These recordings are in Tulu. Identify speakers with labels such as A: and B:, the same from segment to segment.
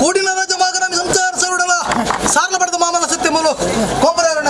A: ಕೋಡಿನ ರಾಜ ಮಾಗರಾಮಿ ಸಂಸಾರ ಸರುಡಲ ಸಾರ್ಲ ಪಡೆದ ಮಾಮಲ ಸತ್ಯ ಮೂಲು ಕೋಪರಾರಣ.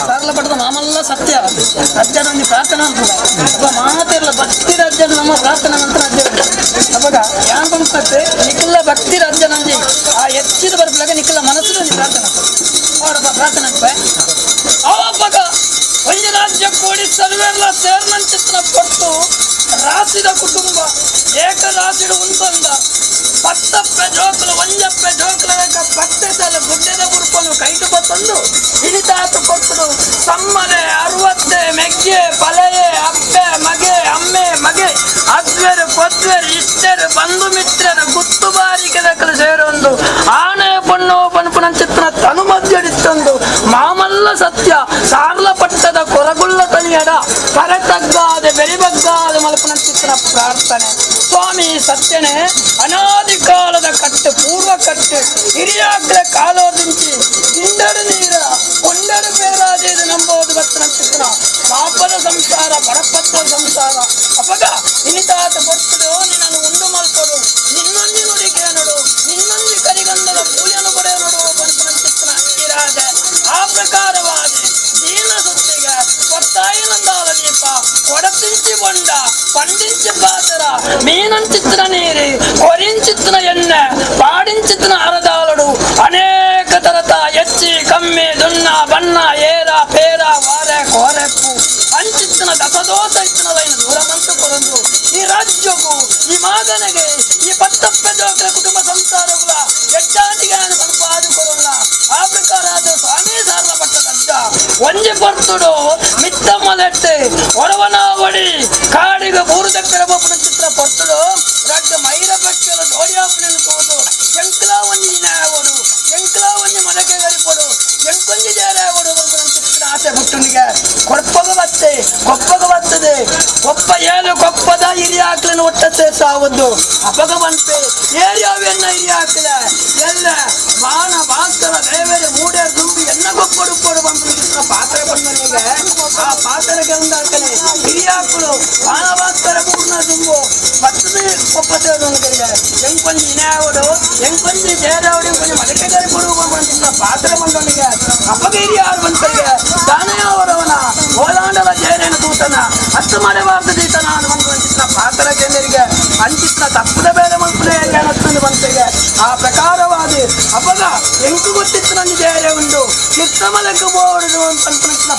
B: Sarla ಪಟ್ಟದ ಮಾಮಲ್ಲ ಸತ್ಯ ಅಜ್ಜನ ಒಂದು ಪ್ರಾರ್ಥನೆ ಅಂತ ಅಪ್ಪ ಮಾತೆಲ್ಲ ಭಕ್ತಿ ರಾಜ್ಯ ನಮ್ಮ ಪ್ರಾರ್ಥನೆ ಮಂತ್ರ ಅಜ್ಜ ಅವಾಗ ಯಾನ್ ಪಂಪತ್ತೆ ನಿಖಿಲ ಭಕ್ತಿ ರಾಜ್ಯ ನಂಜಿ ಆ ಹೆಚ್ಚಿದ ಬರ್ಪಲಾಗ ನಿಖಿಲ ಮನಸ್ಸು ಒಂಜಿ ಪ್ರಾರ್ಥನೆ ಅವರಪ್ಪ ಪ್ರಾರ್ಥನೆ ಅನ್ಪೆ ಅವಪ್ಪಗ ಒಂಜಿ ರಾಜ್ಯ ಕೂಡಿ ಸರ್ವೆರ್ಲ ಸೇರ್ನಂಚಿತ್ನ ಪೊಟ್ಟು ರಾಸಿದ ಕುಟುಂಬ ಏಕ ರಾಸಿಡು ಉಂತೊಂದ ಪತ್ತಪ್ಪೆ ಜೋಕುಲು ಒಂಜಪ್ಪೆ ಜೋಕುಲ ಲೆಕ್ಕ ಪತ್ತೆ ಸಲ ಗುಡ್ಡೆದ ಗುರುಪನು ಕೈಟು ಬತ್ತೊಂದು ಇಳಿತಾತು ಕೊಟ್ಟುಡು ಸಮ್ಮನೆ ಅರುವತ್ತೆ ಮೆಗ್ಗೆ ಪಲೆಯೆ ಅಪ್ಪೆ ಮಗೆ ಅಮ್ಮೆ ಮಗೆ ಅದ್ವೆರು ಪದ್ವೆರು ಇಷ್ಟರು ಬಂಧು ಮಿತ್ರರು ಗುತ್ತು ಬಾರಿಕೆ ದಕ್ಕಲು ಸೇರೊಂದು ಆನೆ ಪಣ್ಣು ಪನ್ಪುನಂಚಿತ್ನ ತನು ಮಧ್ಯಡಿತ್ತೊಂದು ಮಾಮಲ್ಲ ಸತ್ಯ ಸಾರ್ಲ ಪಟ್ಟದ ಕೊರಗುಳ್ಳ ತನಿಯಡ ತಗ್ಗಾದೆ ಬೆರಿಬಗ್ಗಾದೆ ಮಲ್ಪನಂಚಿತ್ನ ಪ್ರಾರ್ಥನೆ. ಸ್ವಾಮಿ ಸತ್ಯನೇ ಅನಾದಿ ಕಾಲದ ಕಟ್ಟು ಪೂರ್ವ ಕಟ್ಟು ಹಿರಿಯಾಗ್ರ ಕಾಲೋದಿಂಚಿ ದಿಂಡರು ನೀರ ಕೊಂಡರು ಬೇರಾದೇದು ನಂಬೋದು ಬತ್ತನಂಚಿತ್ನ ಪಾಪದ ಸಂಸಾರ ಬಡಪತ್ರ ಸಂಸಾರ ಅಪಗ ಇನಿತಾತ ಪೊರ್ತುಡು ನಿನ್ನನ್ನು ಉಂಡು ಮಲ್ಪಡು ನಿನ್ನೊಂದಿ ನುಡಿ ಕೇನಡು ನಿನ್ನೊಂದಿ ಕರಿಗಂಧದ ಪೂಜೆನು ಕೊಡೆಯನಡು ಪನ್ಪನಂಚಿತ್ನ ಇರಾದೆ. ಆ ಪ್ರಕಾರವಾದ ದೀನ ಸುತ್ತಿಗೆ ಕೊತ್ತಾಯಿನಂದಾಲ ದೀಪ ಕೊಡತಿಂಚಿ ಬೊಂಡ పండించి పాతర మీనంచిత్న నీరి కొరించిత్న ఎన్నె పాడించిత్న అరదాలుడు అనేక తరత ఎచ్చి కమ్మి దున్న బన్న ఏర పేర వారే కోరెప్పు ಅಂಚಿತ್ತಿನ ದಸದೋಸ ಇತ್ತಿನದೈನ ದೂರಮಂತು ಕೊರಂದು ಈ ರಾಜ್ಯಕ್ಕೂ ಈ ಮಾಗನಿಗೆ ಈ ಪತ್ತಪ್ಪೆ ಜೋಕರ ಕುಟುಂಬ ಸಂಸಾರಗಳ ಎಚ್ಚಾಟಿಗೆ ಪಂಪಾದು ಕೊರಲ್ಲ. ಆ ಪ್ರಕಾರ ಅದು ಸ್ವಾಮಿ ಸಾರ್ಲ ಪಟ್ಟದಜ್ಜ ಒಂಜಿ ಪೊರ್ತುಡು ಮಿತ್ತ ಮಲೆಟ್ಟೆ ಒಡವನಾವಡಿ ಕಾಡಿಗೆ ಬೂರು ದಕ್ಕರ ಬೊಪ್ಪನ ಚಿತ್ರ ಪೊರ್ತುಡು ರಡ್ಡು ಮೈರ ಪಕ್ಷದ ದೋಡಿಯಾಪುನ ತೋದು ಎಂಕ್ಲಾ ಒಂಜಿ ಇನಾವಡು ಎಂಕ್ಲಾ ಒಂಜಿ ಮನಕೆ ಗರಿಪಡು ಎಂಕೊಂಜಿ ಜೇರಾವಡು ಬೊಪ್ಪನ ಚಿತ್ರ ಆಸೆ ಹುಟ್ಟುನಿಗೆ ಕೊಪ್ಪಗ ಬತ್ತೆ ಕೊಪ್ಪಗ ಬರ್ತದೆ ಕೊಪ್ಪ ಏಳು ಕೊಪ್ಪದ ಹಿರಿಯ ಹಾಕ್ಲನ್ನು ಒಟ್ಟ ಸೇರ್ಸಾವದ್ದು ಅಪಗ ಬಂತೆ ಏರಿಯಾವೆನ್ನ ಹಿರಿಯ ಹಾಕ್ಲ ಎಲ್ಲ ಬಾಣ ಭಾಸ್ಕರ ದೇವರ ಮೂಡೆ ತುಂಬಿ ಎನ್ನ ಕೊಪ್ಪಡು ಕೊಡು ಬಂತು ಪಾತ್ರ ಬಂದನಿಗೆ ಆ ಪಾತ್ರ ಕೆಂದಾಕನೆ ಹಿರಿಯ ಹಾಕಲು ಬಾಣ ಭಾಸ್ಕರ ಪೂರ್ಣ ತುಂಬು ಬರ್ತದೆ ಕೊಪ್ಪ ಸೇರೋನಿಗೆ ಎಂಕೊಂಜಿ ಇನಾವಡು ಎಂಕೊಂಜಿ ಜೇರಾವಡು ಎಂಕೊಂಜಿ ಮಡಕೆ ಕೊಡು ಬಂತು ಪಾತ್ರ ಬಂದವನಿಗೆ ಅಪಗ ಹಿರಿಯಾರು ಬಂತರಿಗೆ ತಾನೇ ಅವರವನ ಓಲಾಂಡಲ ಜೇರೇನ ತೂತನ ಹತ್ತು ಮನೆವಾರ್ದ ದೀತನ ಬಂತು ಪಾತ್ರ ಕೇಂದ್ರಿಗೆ ಅಂಚಿತ್ನ ತಪ್ಪದ ಬೇರೆ ಮಲ್ಪುಲೆ ಅನ್ನತ್ತಂದು ಬಂತಿಗೆ ಆ ಪ್ರಕಾರವಾದ ಅಪಗ ಎಂಕು ಗೊತ್ತಿತ್ತು ನಂಗೆ ಜೇರೆ ಉಂಡು ಚಿತ್ತಮಲಕ್ಕೆ ಬೋಡುದು ಅಂತ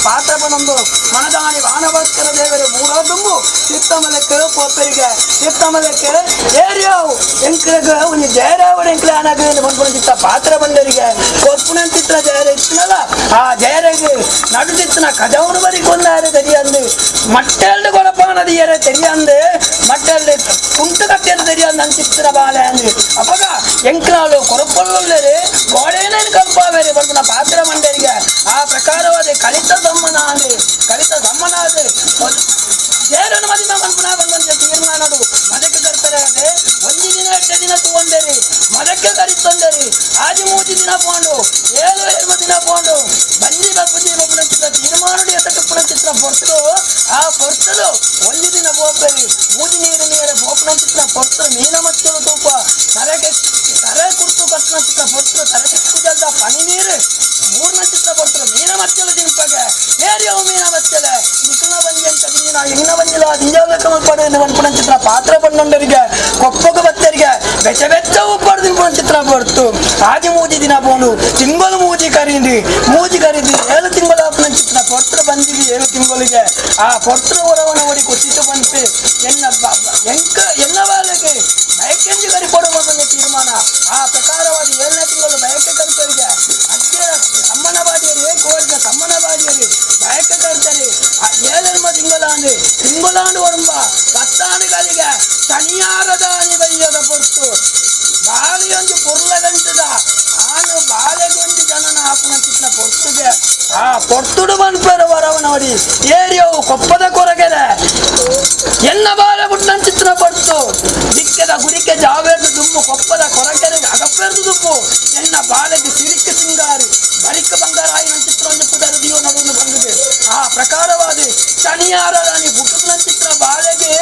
B: ಪಾತ್ರ ಬಂದು ಮನದಾನಿ ವಾನಭಾಸ್ಕರ ದೇವರ ಮೂರ ತುಂಬು ಚಿತ್ತಮಲಕ್ಕೆ ಪೋಪರಿಗೆ ಚಿತ್ತಮಲಕ್ಕೆ ಏರಿಯಾವು ಎಂಕ್ಲಗ ಒಂದು ಜಯರಾವಣ ಎಂಕ್ಲ ಅನಾಗ ಬಂದ್ಕೊಂಡು ಚಿತ್ತ ಪಾತ್ರ ಬಂದರಿಗೆ ಕೊಪ್ಪುನಂತಿತ್ರ ಜಯರ ಇತ್ತನಲ್ಲ ಆ ಜಯರಿಗೆ ನಡುದಿತ್ತನ ಕಜವನು ಬರಿ ಕೊಂದಾರೆ தெரியாது ಮಟ್ಟೆಲ್ದು ಕೊಡಪಾನದಿಯರ தெரியாது ಮಟ್ಟೆಲ್ದು ಕುಂಟು ಕಟ್ಟಿಯದು தெரியாது ಅಂಚಿತ್ತಿರ ಬಾಲೆ ಅಂದು ಅಪಗ ಎಂಕ್ಲಾಲು ಕೊರಪೊಲ್ಲುಳ್ಳೇರಿ ಗೋಡೇನೇನು ಕಲ್ಪಾವೇರಿ ಬಂದು ಪಾತ್ರ ಮಂಡರಿಗೆ ಆ ಪ್ರಕಾರವಾದ ಕಲಿತ ದಮ್ಮನಾದಿ ಕಲಿತ ದಮ್ಮನಾದಿ ಜೇರನ್ನು ಮದಿಮ ಮನ್ಪುನ ಬಂದಂತೆ ತೀರ್ಮಾನಡು ಮದಕ್ಕೆ ಕರ್ತಾರೆ ಒಂಜಿ ದಿನ ಎಡ್ಡೆ ದಿನ ತಗೊಂಡೇರಿ ಮದಕ್ಕೆ ಕರಿತೊಂಡೇರಿ ಆದಿ ಮೂಜಿ ದಿನ ಪೋಂಡು ಏಳು ಏಳು ದಿನ ಪೋಂಡು ಬಂಜಿ ಬಪ್ಪುಜಿ ಬಪ್ಪುನ ಚಿತ್ರ ತೀರ್ಮಾನಡು ಎತ್ತ ಟುಪ್ಪುನ ಚಿತ್ರ ಪೊರ್ತುಡು ಆ ಪೊರ್ತುಡು ಒಂಜಿ ದಿನ ಪೋಪೇರಿ ಮೂಜಿ ನೀರು ನೀರ ಪೋಪುನ ಚಿತ್ರ ಪೊರ್ತುಡು ಮೀನ ಮಚ್ಚಲು ತೂಪ ತರೆಗೆ ತರೆ ಕುರ್ತು ಕಟ್ಟನ ಚಿತ್ರ ಪೊರ್ತುಡು ತರೆ ಚಿಕ್ಕ ಜಲ್ದ ಪನಿ ನೀರು ಮೂರ್ನ ಚಿತ್ರ ಪೊರ್ತುಡು ಮೀನ ಮಚ್ಚಲು ತಿಂಪಗೆ ಏರಿಯವು ಮೀನ ಮಚ್ಚಲೆ ನಿಖಿಲ ಬಂಜಿ ಅಂತ ದಿನ ಎಂಗ್ನ ಬಂದಿಲ್ಲ ದಿಂಜಾವಲಕ್ಕ ಮಲ್ಪಡು ಮನ್ಪುನ ಚಿತ್ರ ಪಾತ್ರ ಬಂಡೊಂಡರಿಗೆ ಕೊಪ್ಪಗ ಬತ್ತರಿಗೆ ಬೆಚ್ಚ ಬೆಚ್ಚ ಉಪ್ಪಾಡು ತಿನ್ಪುನ ಚಿತ್ರ ಪಡ್ತು ಆದಿ ಮೂಜಿ ದಿನ ಪೋಂಡು ತಿಂಗಳು ಮೂಜಿ ಕರೀಂಡಿ ಮೂಜಿ ಕರೀದಿ ಏಳು ತಿಂಗಳು ಆಪುನ ಚಿತ್ರ ಪೊರ್ತುಡು ಬಂದಿವಿ ಏಳು ತಿಂಗಳಿಗೆ ಆ ಪೊರ್ತುಡು ಹೊರವನ ಒಡಿ ಕುಸಿತು ಬಂತು ಎನ್ನ ಎಂಕ ಎನ್ನ ಬಾಲೆಗೆ ಬಯಕೆಂಜಿ ಕರಿಪಡು ಬಂದ ತೀರ್ಮಾನ ಆ ಪ್ರಕಾರವಾದ ಏಳನೇ ತಿಂಗಳು ಬಯಕೆ ಕರಿಪರಿಗೆ ಅಜ್ಜಿಯ ತಮ್ಮನ ಬಾಡಿಯರಿ ಕೋರಿದ ತಮ್ಮನ ಬಾಡಿಯರಿ ಬಯಕೆ ಕರ್ತಾರೆ ಆ ಏಳೆನ್ಮ ತಿಂಗಳಾಂಡು ತಿಂಗಳಾಂಡು ಒರಂಬ ಪತ್ತಾನುಗಳಿಗೆ ತನಿಯಾರದಾನಿ ಬೈಯದ ಪೊರ್ತು ಬಾಳೆಯೊಂದು ಪೊರ್ಲಗಂಟದ ಆನು ಬಾಳೆಗೊಂದು ಜನನ ಆಪುನ ಚಿತ್ರ ಪೊರ್ತುಗೆ ಆ ಪೊರ್ತುಡು ಬಂದ್ಪೆರ ವರವನವಡಿ ಏರಿಯವು ಕೊಪ್ಪದ ಕೊರಗೆರೆ ಎನ್ನ ಬಾಳೆ ಬುಟ್ಟನ್ ಚಿತ್ರ ಪಡ್ತು ದಿಕ್ಕದ ಗುರಿಕೆ ಜಾವೇರ್ದು ದುಂಬು ಕೊಪ್ಪದ ಕೊರಗೆರೆ ಅಗಪ್ಪೇರ್ದು ದುಂಬು ಎನ್ನ ಬಾಳೆಗೆ ಸಿರಿಕ್ಕ ಸಿಂಗಾರಿ ಬಳಿಕ ಬಂಗಾರಾಯಿನ ಚಿತ್ರ ಒಂದು ಪುದರು ದಿಯೋ ನಡುವನ್ನು ಬಂದಿದೆ ಆ ಪ್ರಕಾರವಾದ ತನಿಯಾರದಾನಿ ಬುಟ್ಟುನ ಚಿತ್ರ ಬಾಳೆಗೆ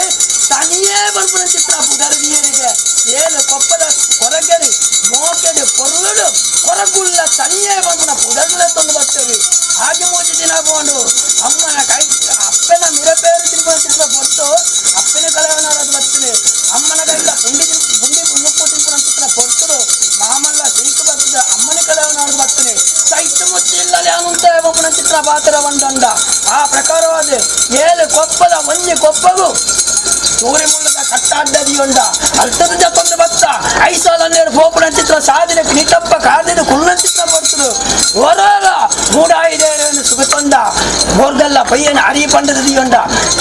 B: ತನಿಯೇ ಬಂಪುನ ಚಿತ್ರ ಪುದರು ದಿಯರಿಗೆ ಏಳು ಕೊಪ್ಪದ ಕೊರಗೆರೆ ಮೋಕೆಡೆ ಪೊರ್ಲುಡು ಕೊರಗುಳ್ಳ ತನಿಯೇ ಬಂಪುನ ಪುದರ್ಲೆ ತಂದು ಬರ್ತೇವೆ. ಆಜಿ ಮೂಜಿ ದಿನ ಪೋಂಡು ಅಮ್ಮನ ಕೈ ಅಪ್ಪನ ಮಿರಪೇರು ತಿರುಪುನ ಪೊರ್ತು ಅಪ್ಪನ ಕಲವನಾದ ಬರ್ತದೆ ಅಮ್ಮನ ಕೈತ ಪುಂಡಿ ಪುಂಡಿ ನುಪ್ಪು ತಿರುಪುನ ಚಿತ್ರ ಪೊರ್ತುಡು ಮಾಮಲ್ಲ ಸಿಂಕು ಬರ್ತದೆ ಅಮ್ಮನ ಕಲವನಾದ ಬರ್ತದೆ ಸೈತು ಮುಚ್ಚಿ ಇಲ್ಲದೆ ಅನುಂತ ಒಬ್ಬನ ಚಿತ್ರ ಪಾತ್ರ ಬಂದಂಡ ಆ ಪ್ರಕಾರವಾದ ಏಳು ಕೊಪ್ಪದ ಒಂಜಿ ಕೊಪ್ಪಗು ತೂರಿ ಮುಳ್ಳದ ಕಟ್ಟಾಡ್ಡದಿಯೊಂಡ ಅಲ್ತದ ಜತ್ತೊಂದು ಬತ್ತ ಐಸಾಲ ಪೋಪುನ ಚಿತ್ರ ಸಾಧಿನ ನಿಟಪ್ಪ ಕಾದಿನ ಕುಳ್ಳ ಚಿತ್ರ ಬರ್ತದು ಓರಾಲ ಮೂಡಾಯಿದೇನು ಸುಗತೊಂದ ಬೋರ್ದಲ್ಲ ಪಯ್ಯನ ಅರಿ ಪಂಡದಿಯೊಂಡ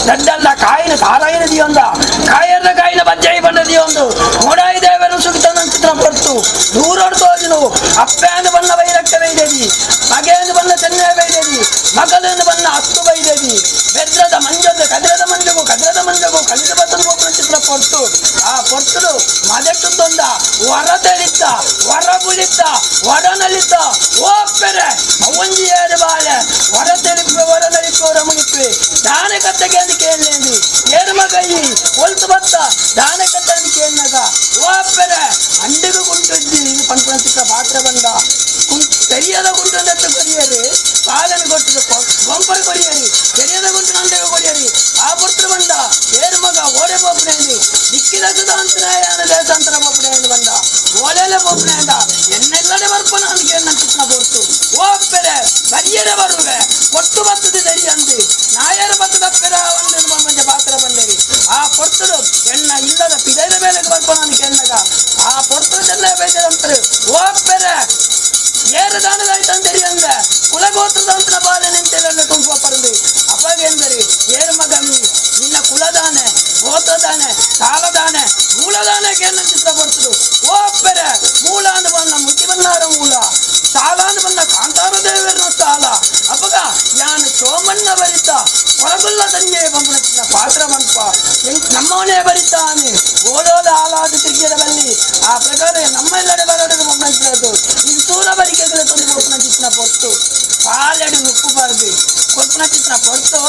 B: ದಡ್ಡಲ್ಲ ಕಾಯಿನ ತಾರಾಯಿನ ದಿಯೊಂದ ಕಾಯರ್ದ ಕಾಯಿನ ಬಜ್ಜಾಯಿ ಪಂಡದಿಯೊಂದು ಮೂಡಾಯಿ ದೇವರು ಸುಗತೊಂದ ಚಿತ್ರ ಬರ್ತು ದೂರೋಡು ತೋಜುನು ಅಪ್ಪೆಂದು ಬಣ್ಣ ಬೈರಕ್ಕೆ ಬೈದೇವಿ ಮಗೆಂದು ಬಣ್ಣ ಚೆನ್ನೆ ಬೈದೇವಿ ಮಗಲೆಂದು ಬಣ್ಣ ಅತ್ತು ಬೈದೇವಿ ಬೆದ್ರದ ಮಂಜದ ಕದ್ರದ ಮಂಜಗು ಕದ್ರದ ಮಂಜಗು ಕಲಿದ ಬತ್ತದ ಒಬ್ಬನ ಚಿತ್ರ ಪೊರ್ತು ಆ ಪೊರ್ತುಡು ಮದೆಟ್ಟು ವರ ತೆಳಿತ್ತ ವರ ಬುಳಿತ್ತ ವರ ನಲಿತ್ತ ಓಪ್ಪೆರೆ ಅವಂಜಿ ಏರು ಬಾಳೆ ವರ ತೆಲಿಪ್ಪೆ ವರ ನಲಿಪ್ಪೆ ವರ ಮುನಿಪ್ಪೆ ದಾನೆ ಕತ್ತೆಗೆ ಅಂದು ಕೇಳಲೇಂದಿ ಏರು ಮಗಯ್ಯಿ ಒಲ್ತು ಬತ್ತ ದಾನೆ ಕತ್ತೆ ಅಂದು ಕೇಳಿನಾಗ ಓಪ್ಪೆರೆ ಅಂಡಿಗೂ ಗುಂಟುಜ್ಜಿ ಇದು ಪನ್ಪುನ ಚಿತ್ರ ಪಾತ್ರ ಬಂದ ತೆರಿಯದ ಗುಂಟು ದತ್ತು ಕೊರಿಯರಿ ಪಾಲನೆ ಕೊಟ್ಟು ಗೊಂಪರ ಕೊರಿಯರಿ ತೆರಿಯದ ಗುಂಟು ನಂದೆಗೆ ಕೊರಿಯರಿ ಆ ಪುತ್ರ ಬಂದ ಏರು ಮಗ ಓಡೆ ಪೋಪುನೇಂದಿ ದಿಕ್ಕಿದ ಸುಧಾಂತನಾಯನ ದೇಶಾಂತರ ಪೋಪುನೇಂದು ಬಂದ ಓಲೆಲೆ ಪೋಪುನೇಂದ ಎನ್ನೆಲ್ಲಡೆ ಬರ್ಪನ ಅಂದ್ಕೆ ನನ್ನ ಚಿತ್ರ ಪೊರ್ತು ಓಪ್ಪೆರೆ ಬರಿಯರೆ ಬರುವೆ ಕೊಟ್ಟು ಬತ್ತದ ದರಿಯಂದು ನಾಯರ ಬತ್ತದಪ್ಪೆರ ಒಂದು ಮಂಜ ಪಾತ್ರ ಬಂದೇರಿ ಆ ಪೊರ್ತುಡು ಎಣ್ಣ ಇಲ್ಲದ ಪಿದೈದ ಬೇಲೆಗೆ ಬರ್ಪನ ಅಂದ್ಕೆನ್ನಗ ಆ ಪೊರ್ತು ಚೆನ್ನ ಬೇಜದಂತರು ಓಪ್ಪೆರೆ ಏರು ದಾನದಾಯ್ತಂತರಿ ಅಂದ ಕುಲಗೋತ್ರದಂತರ ಬಾಲೆ ನಿಂತಿರನ್ನು ತುಂಬ ಪರಂದು ಅಪ್ಪಗೆಂದರೆ ಏರು ಮಗಮ್ಮಿ ನಿನ್ನ ಕುಲದಾನೆ ಗೋತ್ರದಾನೆ ಸಾಲದಾನೆ ಮೂಲದಾನೆ ಕೇನ ಚಿತ್ರ ಕೊಡ್ತದು ಓಪ್ಪೆರೆ ಮೂಲ ಅಂದು ಬಂದ ಮುತಿಬನ್ನಾರ ಮೂಲ ಸಾಲ ಅಂದು ಬಂದ ಕಾಂತಾರ ದೇವರನ ಸಾಲ ಅಪ್ಪಗ ಯಾನು ಚೋಮಣ್ಣ ಬರಿತ ಕೊಳಗುಲ್ಲ ತಂಜೆ ಬಂಪನ ಚಿತ್ರ ಪಾತ್ರ ಬಂಪ ನಮ್ಮವನೇ ಬರಿತಾನೆ ಓಲೋಲ ಹಾಲಾದ ತಿರ್ಗಿದ ಬಲ್ಲಿ ಆ ಪ್ರಕಾರ ನಮ್ಮೆಲ್ಲಡೆ ಬರೋಡು ಬಂಪನ ಚಿತ್ರದ್ದು ಇಂತೂರ ಬರಿಕೆಗಳ ತೊಂದು ಕೊಪ್ಪನ ಚಿತ್ರ ಪೊರ್ತು ಪಾಲೆಡು ನುಪ್ಪು ಬಾರ್ದು ಕೊಪ್ಪನ ಚಿತ್ರ ಪೊರ್ತು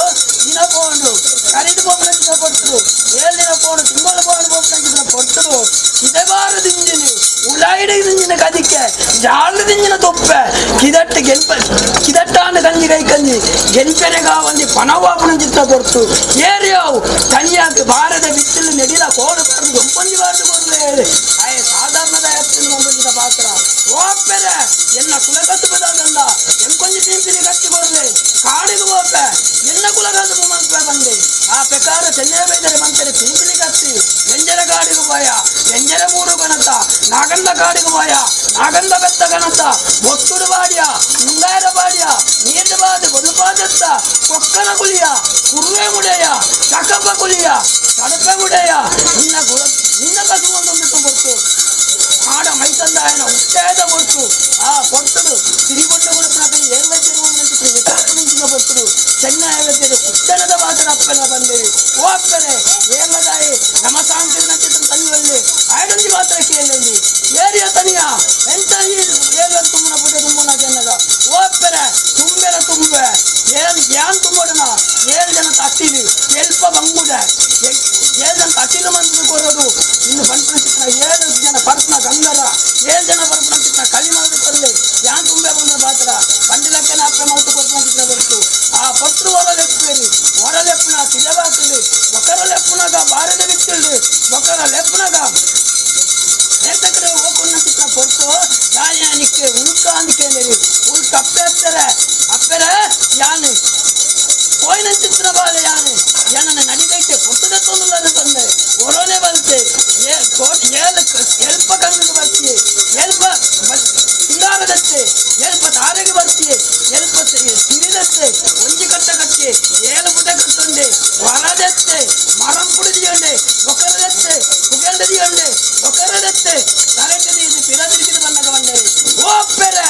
B: ದಿನ ಪೋಂಡು ಕರಿದು ಕೊಪ್ಪನ ಚಿತ್ರ ಪೊರ್ತರು ಏಳು ದಿನ ಪೋಂಡು ತಿಂಗಳು ಪೋಂಡು ಕೊಪ್ಪನ ಚಿತ್ರ ಪೊರ್ತರು ಇದೇ ದಿಂಜಿನಿ ಉಳಾಯಿಡಿ ದಿಂಜಿನ ಕದಿಕ್ಕೆ ಜಾಲು ದಿಂಜಿನ ತೊಪ್ಪೆ ಕಿದಟ್ಟು ಗೆಲ್ಪ ಕಿದಟ್ಟಾನ ಕಂಜಿ ಕೈ ಕಂಜಿ ಗೆಲ್ಪೆರೆಗ ಒಂದು ಪಣವಾಪನ ಚಿತ್ರ ಪೊರ್ತು ಏರಿಯಾವು ತನಿಯಾಕ ಭಾರತ ಬಿತ್ತಿಲು ನೆಡಿಲ ಕೋಡು ಬಾರ್ದು ಗೊಂಪಂಜಿ ಬಾರ್ದು ಕೊರ್ಲೆ ಆಯ ಸಾಧಾರಣದ ಎತ್ತಿನ ಗೊಂಪಂಜಿದ ಪಾತ್ರ ಓಪ್ಪೆರೆ ಎನ್ನ ಕುಲಕತ್ತು ಬದಾದಂದ ಎಂಕೊಂಜಿ ತೀಂಪಿನಿ ಕತ್ತಿ ಕೊರ್ಲೆ ಕಾಡಿಗೆ ಓಪೆ ಎನ್ನ ಕುಲಕತ್ತು ಮಲ್ಪೆ ಬಂದೆ ಆ ಪ್ರಕಾರ ಚೆನ್ನೇ ಬೈದರೆ ಮಂತರೆ ತೀಂಪಿನಿ ಕತ್ತಿ ಎಂಜರ ಕಾಡಿಗೆ ಪೋಯ ಎಂಜರ ಮೂಡು ಗಣತ ನಾಗಂದ ಕಾಡಿಗೆ ಪೋಯ ನಾಗಂದ ಬೆತ್ತ ಗಣತ ಒತ್ತುಡು ಬಾಡಿಯ ಮುಂಗಾರ ಬಾಡಿಯ ನೀರು ಬಾದು ಬದುಪಾದತ್ತ ಕೊಕ್ಕನ ಕುಲಿಯ ಕುರುವೆ ಮುಡೆಯ ಕಕಪ ಕುಲಿಯ ತಡಪೆ ಮುಡೆಯ ನಿನ್ನ ಕುಲ ನಿನ್ನ ಕಸುವಂತೊಂದು ಗೊತ್ತು ಆಡ ಮೈಸಂದಾಯನ ಉತ್ತೇದ ಪೊರ್ತು ಆ ಪೊರ್ತುಡು ಸಿರಿಗೊಂಡ ಗುಣಪನ ಏರ್ವೈದ್ಯರು ಪೊರ್ತುಡು ಚೆನ್ನೈ ವೈದ್ಯರು ಕುಟ್ಟಣದ ಮಾತ್ರ ಅಪ್ಪನ ಬಂದೇವಿ ಓ ಅಪ್ಪನೆ ಏರ್ಲದಾಯಿ ನಮ್ಮ ಸಾಂಕೇತಿಕ ಚಿತ್ರ ತನ್ನುವಲ್ಲಿ ಆಯಡೊಂಜಿ ಮಾತ್ರ ಕೇಳಿ ಏರಿಯ ತನಿಯ ಎಂತ ಏರ್ಲ ತುಂಬುನ ಪುಟ ತುಂಬುನ ಕೆನ್ನಗ ಓ ಅಪ್ಪನೆ ತುಂಬೆರ ತುಂಬೆ ಏನ್ ಯಾನ್ ತುಂಬೋಡನ ಏಳು ಜನ ತಟ್ಟಿಲಿ ಎಲ್ಪ ಬಂಗುಡ ಏಳು ಜನ ತಟ್ಟಿಲು ಮಂತ್ರಿ ಕೊರೋದು ಇನ್ನು ಬಂಪನ ಚಿತ್ರ ಏಳು ಜನ ಪರ್ಪನ ಗಂಗರ ಏಳು ಜನ ಪರ್ಪನ ಚಿತ್ರ ಕಲಿ ಮಾಡಿಕೊಳ್ಳಿ ಯಾನ್ ತುಂಬೆ ಬಂದ ಪಾತ್ರ ಬಂಡಿಲಕ್ಕನ ಅಪ್ಪೆ ಮಾಡ್ತು ಕೊರ್ಪನ ಚಿತ್ರ ಬರ್ತು ಆ ಪೊತ್ತು ಹೊರಲೆಪ್ಪೇರಿ ಹೊರಲೆಪ್ಪನ ಸಿಲಬಾಕಲಿ ಒಕರ ಲೆಪ್ಪುನಗ ಬಾರದ ಬಿತ್ತಿಲ್ರಿ ಒಕರ ಲೆಪ್ಪುನಗ ನೇತಕರೆ ಹೋಗುನ್ನ ಚಿತ್ರ ಪೊರ್ತು ಯಾನಿಕ್ಕೆ ಉಲ್ಕ ಅಂತ ಕೇಳಿರಿ ಉಲ್ಕ ಅಪ್ಪೆ ಅಪ್ಪರೆ ಅಪ್ಪರೆ ಯಾನು ಹೋಯ್ನ ಚಿತ್ರ ಬಾಲೆ ಯಾನೆ ಯಾನನ್ನ ನಡಿಗೈತೆ ಪೊರ್ತದ ತೊಂದರೆ ತಂದೆ ಒರೋನೆ ಬಂತೆ ಏಳು ಎಲ್ಪ ಕಂಗಿಗೆ ಬರ್ತೀಯ ಎಲ್ಪ ಸಿಂಗಾರದತ್ತೆ ಎಲ್ಪ ತಾರೆಗೆ ಬರ್ತೀಯ ಎಲ್ಪ ಸಿರಿದತ್ತೆ ಒಂಜಿ ಕಟ್ಟ ಕಟ್ಟಿ ಏಳು ಪುಟ ಕಟ್ಟುಂಡೆ ವರದತ್ತೆ ಮರಂ ಪುಡಿದಿಯುಂಡೆ ಒಕರದತ್ತೆ ಪುಗೆಲ್ದದಿಯುಂಡೆ ಒಕರದತ್ತೆ ತಲೆಟದಿ ಇದು ಪಿರದಿರಿಗಿದ ಬನ್ನಗ ಬಂದರೆ ಓಪ್ಪೆರೆ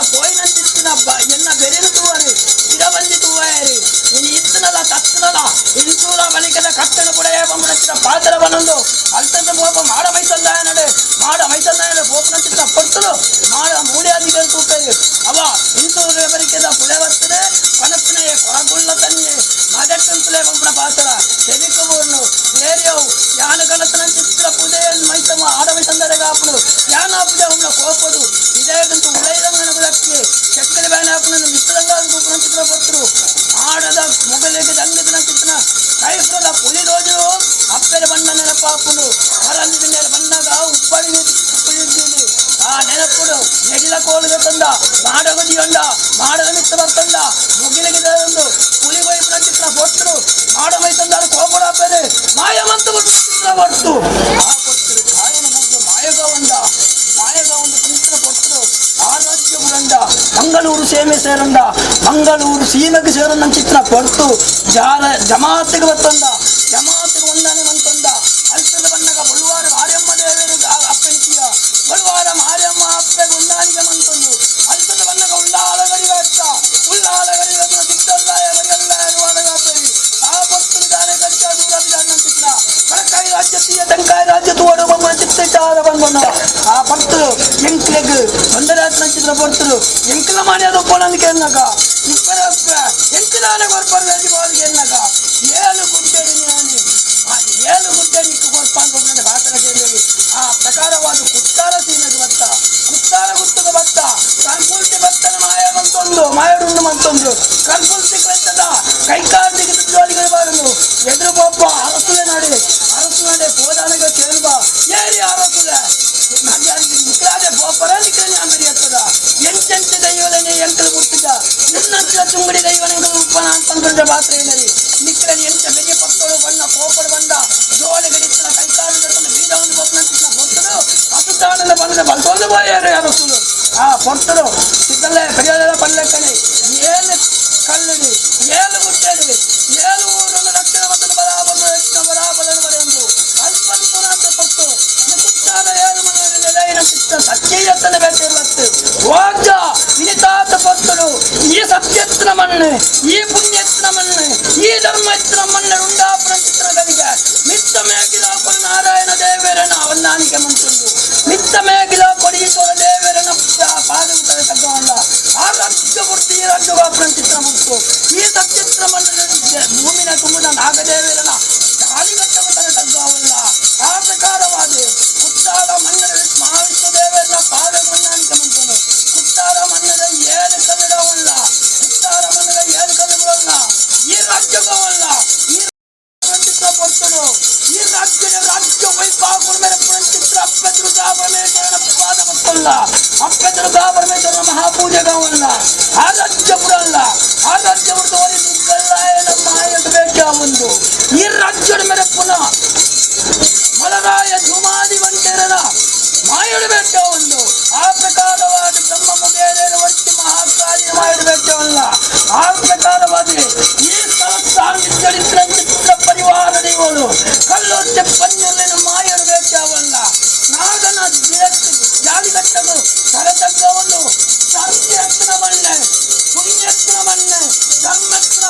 B: ಪೋಯಿನಂತಿತ್ತಿನ ಎನ್ನ ಬೆರೆನು ತೂವರಿ ಪಿರ ಬಂಜಿ ತೂವರಿ ಇನಿ ಇತ್ತನಲ್ಲ ತತ್ತನಲ್ಲ ಇಂತೂರ ಬಳಿಕದ ಕಟ್ಟಡ ಪುಡೆಯ ಬಂಬುಡಚಿನ ಪಾತ್ರ ಬನೊಂದು ಅಲ್ತಂತ ಪೋಪ ಮಾಡ ಮೈಸಂದಾಯ ನಡೆ ಮಾಡ ಮೈಸಂದಾಯ ಪೋಪನ ಚಿತ್ರ ಪೊರ್ತಲು ಮಾಡ ಮೂಲ್ಯಾದಿಗಳು ತೂಪರಿ ಅವ ಇಂತೂರ ಬಳಿಕದ ಪುಡೆ ಬರ್ತದೆ ಕನಪಿನೆಯ ಕೊರಗುಳ್ಳ ತನ್ನಿ ಮದಟ್ಟಂತಲೇ ಬಂಪುನ ಪಾತ್ರ ತೆಲಿಕಬೋರ್ನು ನೇರಿಯವು ಯಾನ ಕನತನ ಚಿತ್ರ ಪುದೆ ಮೈಸಮ ಆಡ ಮೈಸಂದರೆಗ ಆಪುಡು ಯಾನ ಆಪುದೆ ಅವನ ಕೋಪಡು ಇದೇಗಂತೂ ಉಳೈದಂಗನ ಬುಡಕ್ಕೆ ಚಕ್ಕರೆ ಬ್ಯಾನ ಆಪುನ ಮಿತ್ರದಂಗ ಆಪುಂಡು ಮರಂದಿ ಬಿನ್ನೆರೆ ಬಂದಾಗ ಉಪ್ಪಡಿ ಕುಳಿತೀನಿ ಆ ನೆನಪುಡು ನೆಡಿಲ ಕೋಲಿಗೆ ತಂದ ಮಾಡಗದಿಯೊಂಡ ಮಾಡದ ಮಿತ್ತ ಬರ್ತಂದ ಮುಗಿಲಿಗೆ ಒಂದು ಪುಲಿ ವೈಪುನ ಚಿತ್ರ ಪೊಟ್ಟರು ಮಾಡ ಮೈ ತಂದಾರು ಕೋಪಡ ಬೇರೆ ಮಾಯಮಂತ ಚಿತ್ರ ಪೊಟ್ಟು ಆ ಪೊಟ್ಟರು ಕಾಯನ ಮುಗ್ದು ಮಾಯಗವಂದ ಮಾಯಗವಂದ ಚಿತ್ರ ಪೊಟ್ಟರು ಆ ರಾಜ್ಯ ಬುರಂಡ ಮಂಗಳೂರು ಸೇಮೆ ಸೇರಂದ ಮಂಗಳೂರು ಸೀಮೆಗೆ ಸೇರಂದ ಚಿತ್ರ ಪೊಟ್ಟು ಜಾಲ ಜಮಾತಿಗೆ ಬತ್ತಂದ ಜಮಾತಿಗೆ ಒಂದಾನೆ ಮಂತಂದ ಅಲ್ಪದ ಬಣ್ಣಗ ಬಳುವಾರ ಮಾರಿಯಮ್ಮ ದೇವರು ಅಪ್ಪನಿಯ ಬಳುವಾರ ಮಾರಿಯಮ್ಮ ಅಪ್ಪೆ ಗುಂದಾನಿಗೆ ಮಂತಂದು ಅಲ್ಪದ ಬಣ್ಣಗ ಉಲ್ಲಾಳ ಗಡಿಗಟ್ಟ ಉಲ್ಲಾಳ ಗಡಿಗಟ್ಟ ಸಿದ್ದಲ್ಲ ಬರಿಯಲ್ಲ ಅಪ್ಪರಿ ಆ ಪೊಟ್ಟು ದಾನೆ ಗಂಟ ದೂರ ಬಿದಾನ ಚಿತ್ರ ಬಡಕಾಯಿ ರಾಜ್ಯ ತೀಯ ತೆಂಕಾಯಿ ರಾಜ್ಯ ತೋಡು ಬೊಮ್ಮನ ಚಿತ್ರ ಬಂದ ಆ ಪಟ್ಟು ಎಂಕ್ಲೆಗ್ ತೊಂದರೆ ಆತ್ನ ಚಿತ್ರ ಪೊರ್ತರು ಎಂಕ್ಲ ಮಾಡಿ ಅದು ಪೋನಂದು ಕೇಳಿನಾಗ ಇಬ್ಬರ ಎಂಕ್ಲಾನೆ ಕೊರ್ಪರ್ ಬಾಲಿಗೆ ಎನ್ನಗ ಏಳು ಗುಂಟೆ ನಾನು ಏಳು ಗುಂಟೆ ನಿಕ್ಕು ಕೊರ್ಪಾನ್ ಒಬ್ಬನ ಭಾಷಣ ಕೇಳಿ ಆ ಪ್ರಕಾರವಾದ ಕುತ್ತಾರ ಸೀಮೆಗೆ ಬತ್ತ ಕುತ್ತಾರ ಗುತ್ತದ ಬತ್ತ ಕನ್ಪುಲ್ತಿ ಬತ್ತನ ಮಾಯ ಮಂತೊಂದು ಮಾಯಡುಂಡು ಮಂತೊಂದು ಕನ್ಪುಲ್ತಿ ಕತ್ತದ ಕೈಕಾಲು ತೆಗೆದು ಜೋಲಿಗೆ ಬಾರದು ಎದುರು ಒಬ್ಬ ಅರಸುಲೆ ನಡೆ ಅರಸು ನಡೆ ಪೋದಾನಗ ಕೇಳುವ ಏರಿ ಅರಸುಲೆ ನಿಕ್ಲಾದೆ ಬೋಪರ ನಿಕ್ಲನೆ ಅಂಗಡಿ ಹತ್ತದ ಎಂತೆಂತ ದೈವಲನೆ ಎಂಕಲು ಮುಟ್ಟಿದ ನಿನ್ನಂತ ಚುಂಗಡಿ ದೈವನೆಗಳು ಉಪ್ಪನ ಅಂತಂದ್ರೆ ಪಾತ್ರ ಏನರಿ ನಿಕ್ಲನೆ ಎಂತ ಬೆರಿಯ ಪತ್ತೋಳು ಬಣ್ಣ ಕೋಪಡು ಬಂದ ಜೋಲೆ ಗಡಿತನ ಕೈಕಾಲು ತನ್ನ ಬೀದವನ್ನು ಬೊಪ್ಪನ ಪೊರ್ತರು ಅಸುತ್ತಾನದ ಬಂದ ಬಲ್ತೊಂದು ಬಾಯಾರು ಅರಸುಲು ಆ ಪೊರ್ತರು ಸಿದ್ದಲ್ಲೇ ಪೆರಿಯದೆಲ್ಲ ಪಲ್ಲೆಕ್ಕನೆ ಏಳು ಕಲ್ಲಡಿ ಏಳು ಗುಟ್ಟಡಿ ಏಳು ಊರನ್ನು ರಕ್ಷಣೆ ಮತ್ತು ಬರಾಬರ ಬರಾಬರ ಬರೆಯೊಂದು ಅಲ್ಪಂತುನಾಥ ಪೊತ್ತು ಕುತ್ತಾರ ಏಳು ಮನೆಯ ನೆಲೆಯಿನ ಚಿತ್ತ ಸತ್ಯಯತ್ತನ ಬೇಟೆ ವಾಜ ಇನಿತಾತ ಪೊತ್ತರು ಈ ಸತ್ಯತ್ನ ಮಣ್ಣು ಈ ಪುಣ್ಯತ್ನ ಮಣ್ಣು ಈ ಧರ್ಮತ್ನ ಮಣ್ಣು ಉಂಡಾಪುರ ಚಿತ್ರಗಳಿಗೆ ಮಿತ್ತ ಮೇಗಿಲ ಕೊಡು ನಾರಾಯಣ ದೇವರನ ಅವನ್ನಾನಿಕೆ ಮಂತುಂಡು ಮಿತ್ತ ಮೇಗಿಲ ಕೊಡಿಸೋರ ದೇವರನ ಪಾದವು ತಗ್ಗವಲ್ಲ ಆ ರಾಜ್ಯ ಪೂರ್ತಿ ಈ ರಾಜ್ಯಗಾಪುರ ಚಿತ್ರ ಮುಗಿತು ಈ ಸತ್ಯತ್ರ ಮಣ್ಣು ಭೂಮಿನ ತುಂಬುದ ನಾಗದೇವರನ ಗಾಳಿಗಟ್ಟವ ತಲೆ ತಗ್ಗವಲ್ಲ ಆ ಪ್ರಕಾರವಾದ ಕುತ್ತಾಳ ಮನ್ನದ ಮಹಾವಿಷ್ಣು ದೇವರನ ಪಾದವನ್ನಾನಿಕೆ ಮಂತನು ಕುತ್ತಾಳ ಮನ್ನದ ಏಳು ಕನ್ನಡವಲ್ಲ ಕುತ್ತಾಳ ಮನ್ನದ ಏಳು ಕನ್ನಡವಲ್ಲ ಈ ರಾಜ್ಯವಲ್ಲ ಈ ಚಿತ್ರ ಪೊರ್ತನು ಈ ರಾಜ್ಯದ ರಾಜ್ಯ ವೈಭಾಗಗಳ ಮೇಲೆ ಪುರಂಚಿತ್ರ ಅಪ್ಪ ದುರ್ಗಾ ಪರಮೇಶ್ವರನ ಪಾದ ಮತ್ತಲ್ಲ ಅಪ್ಪ ದುರ್ಗಾ ಪರಮೇಶ್ವರನ ಮಹಾಪೂಜೆಗವಲ್ಲ ಆ ರಾಜ್ಯ ಬುಡಲ್ಲ ಆ ರಾಜ್ಯ ಬಿಡ್ದವರಿ ದುರ್ಗಲ್ಲಾಯನ ಮಾಯದ ಬೇಟ ಒಂದು ಈ ರಾಜ್ಯದ ಮೇಲೆ ಪುನಃ ಮಲರಾಯ ಧುಮಾದಿ ವಂಟೆರನ ಮಾಯಡು ಬೆಟ್ಟ ಒಂದು ಆ ಪ್ರಕಾರವಾದ ಬ್ರಹ್ಮ ಮುಗೇರ ಒಟ್ಟಿ ಮಹಾಕಾಳಿ ಮಾಯಡು ಬೆಟ್ಟವಲ್ಲ ಆ ಪ್ರಕಾರವಾದ ಈ ಸ್ಥಳ ಸಾನ್ನಿಧ್ಯಳಿತ್ರ ಚಿತ್ರ ಪರಿವಾರ ದೇವರು ಕಲ್ಲೊಟ್ಟೆ ಪಂಜುರ್ಲಿನ ಮಾಯಡು ಬೆಟ್ಟವಲ್ಲ ನಾಗನ ಜಾಲಿಗಟ್ಟದು ತಲೆ ತಗ್ಗವನು ಸತ್ಯತ್ನ ಮಣ್ಣೆ ಪುಣ್ಯತ್ನ ಮಣ್ಣೆ ಧರ್ಮತ್ನ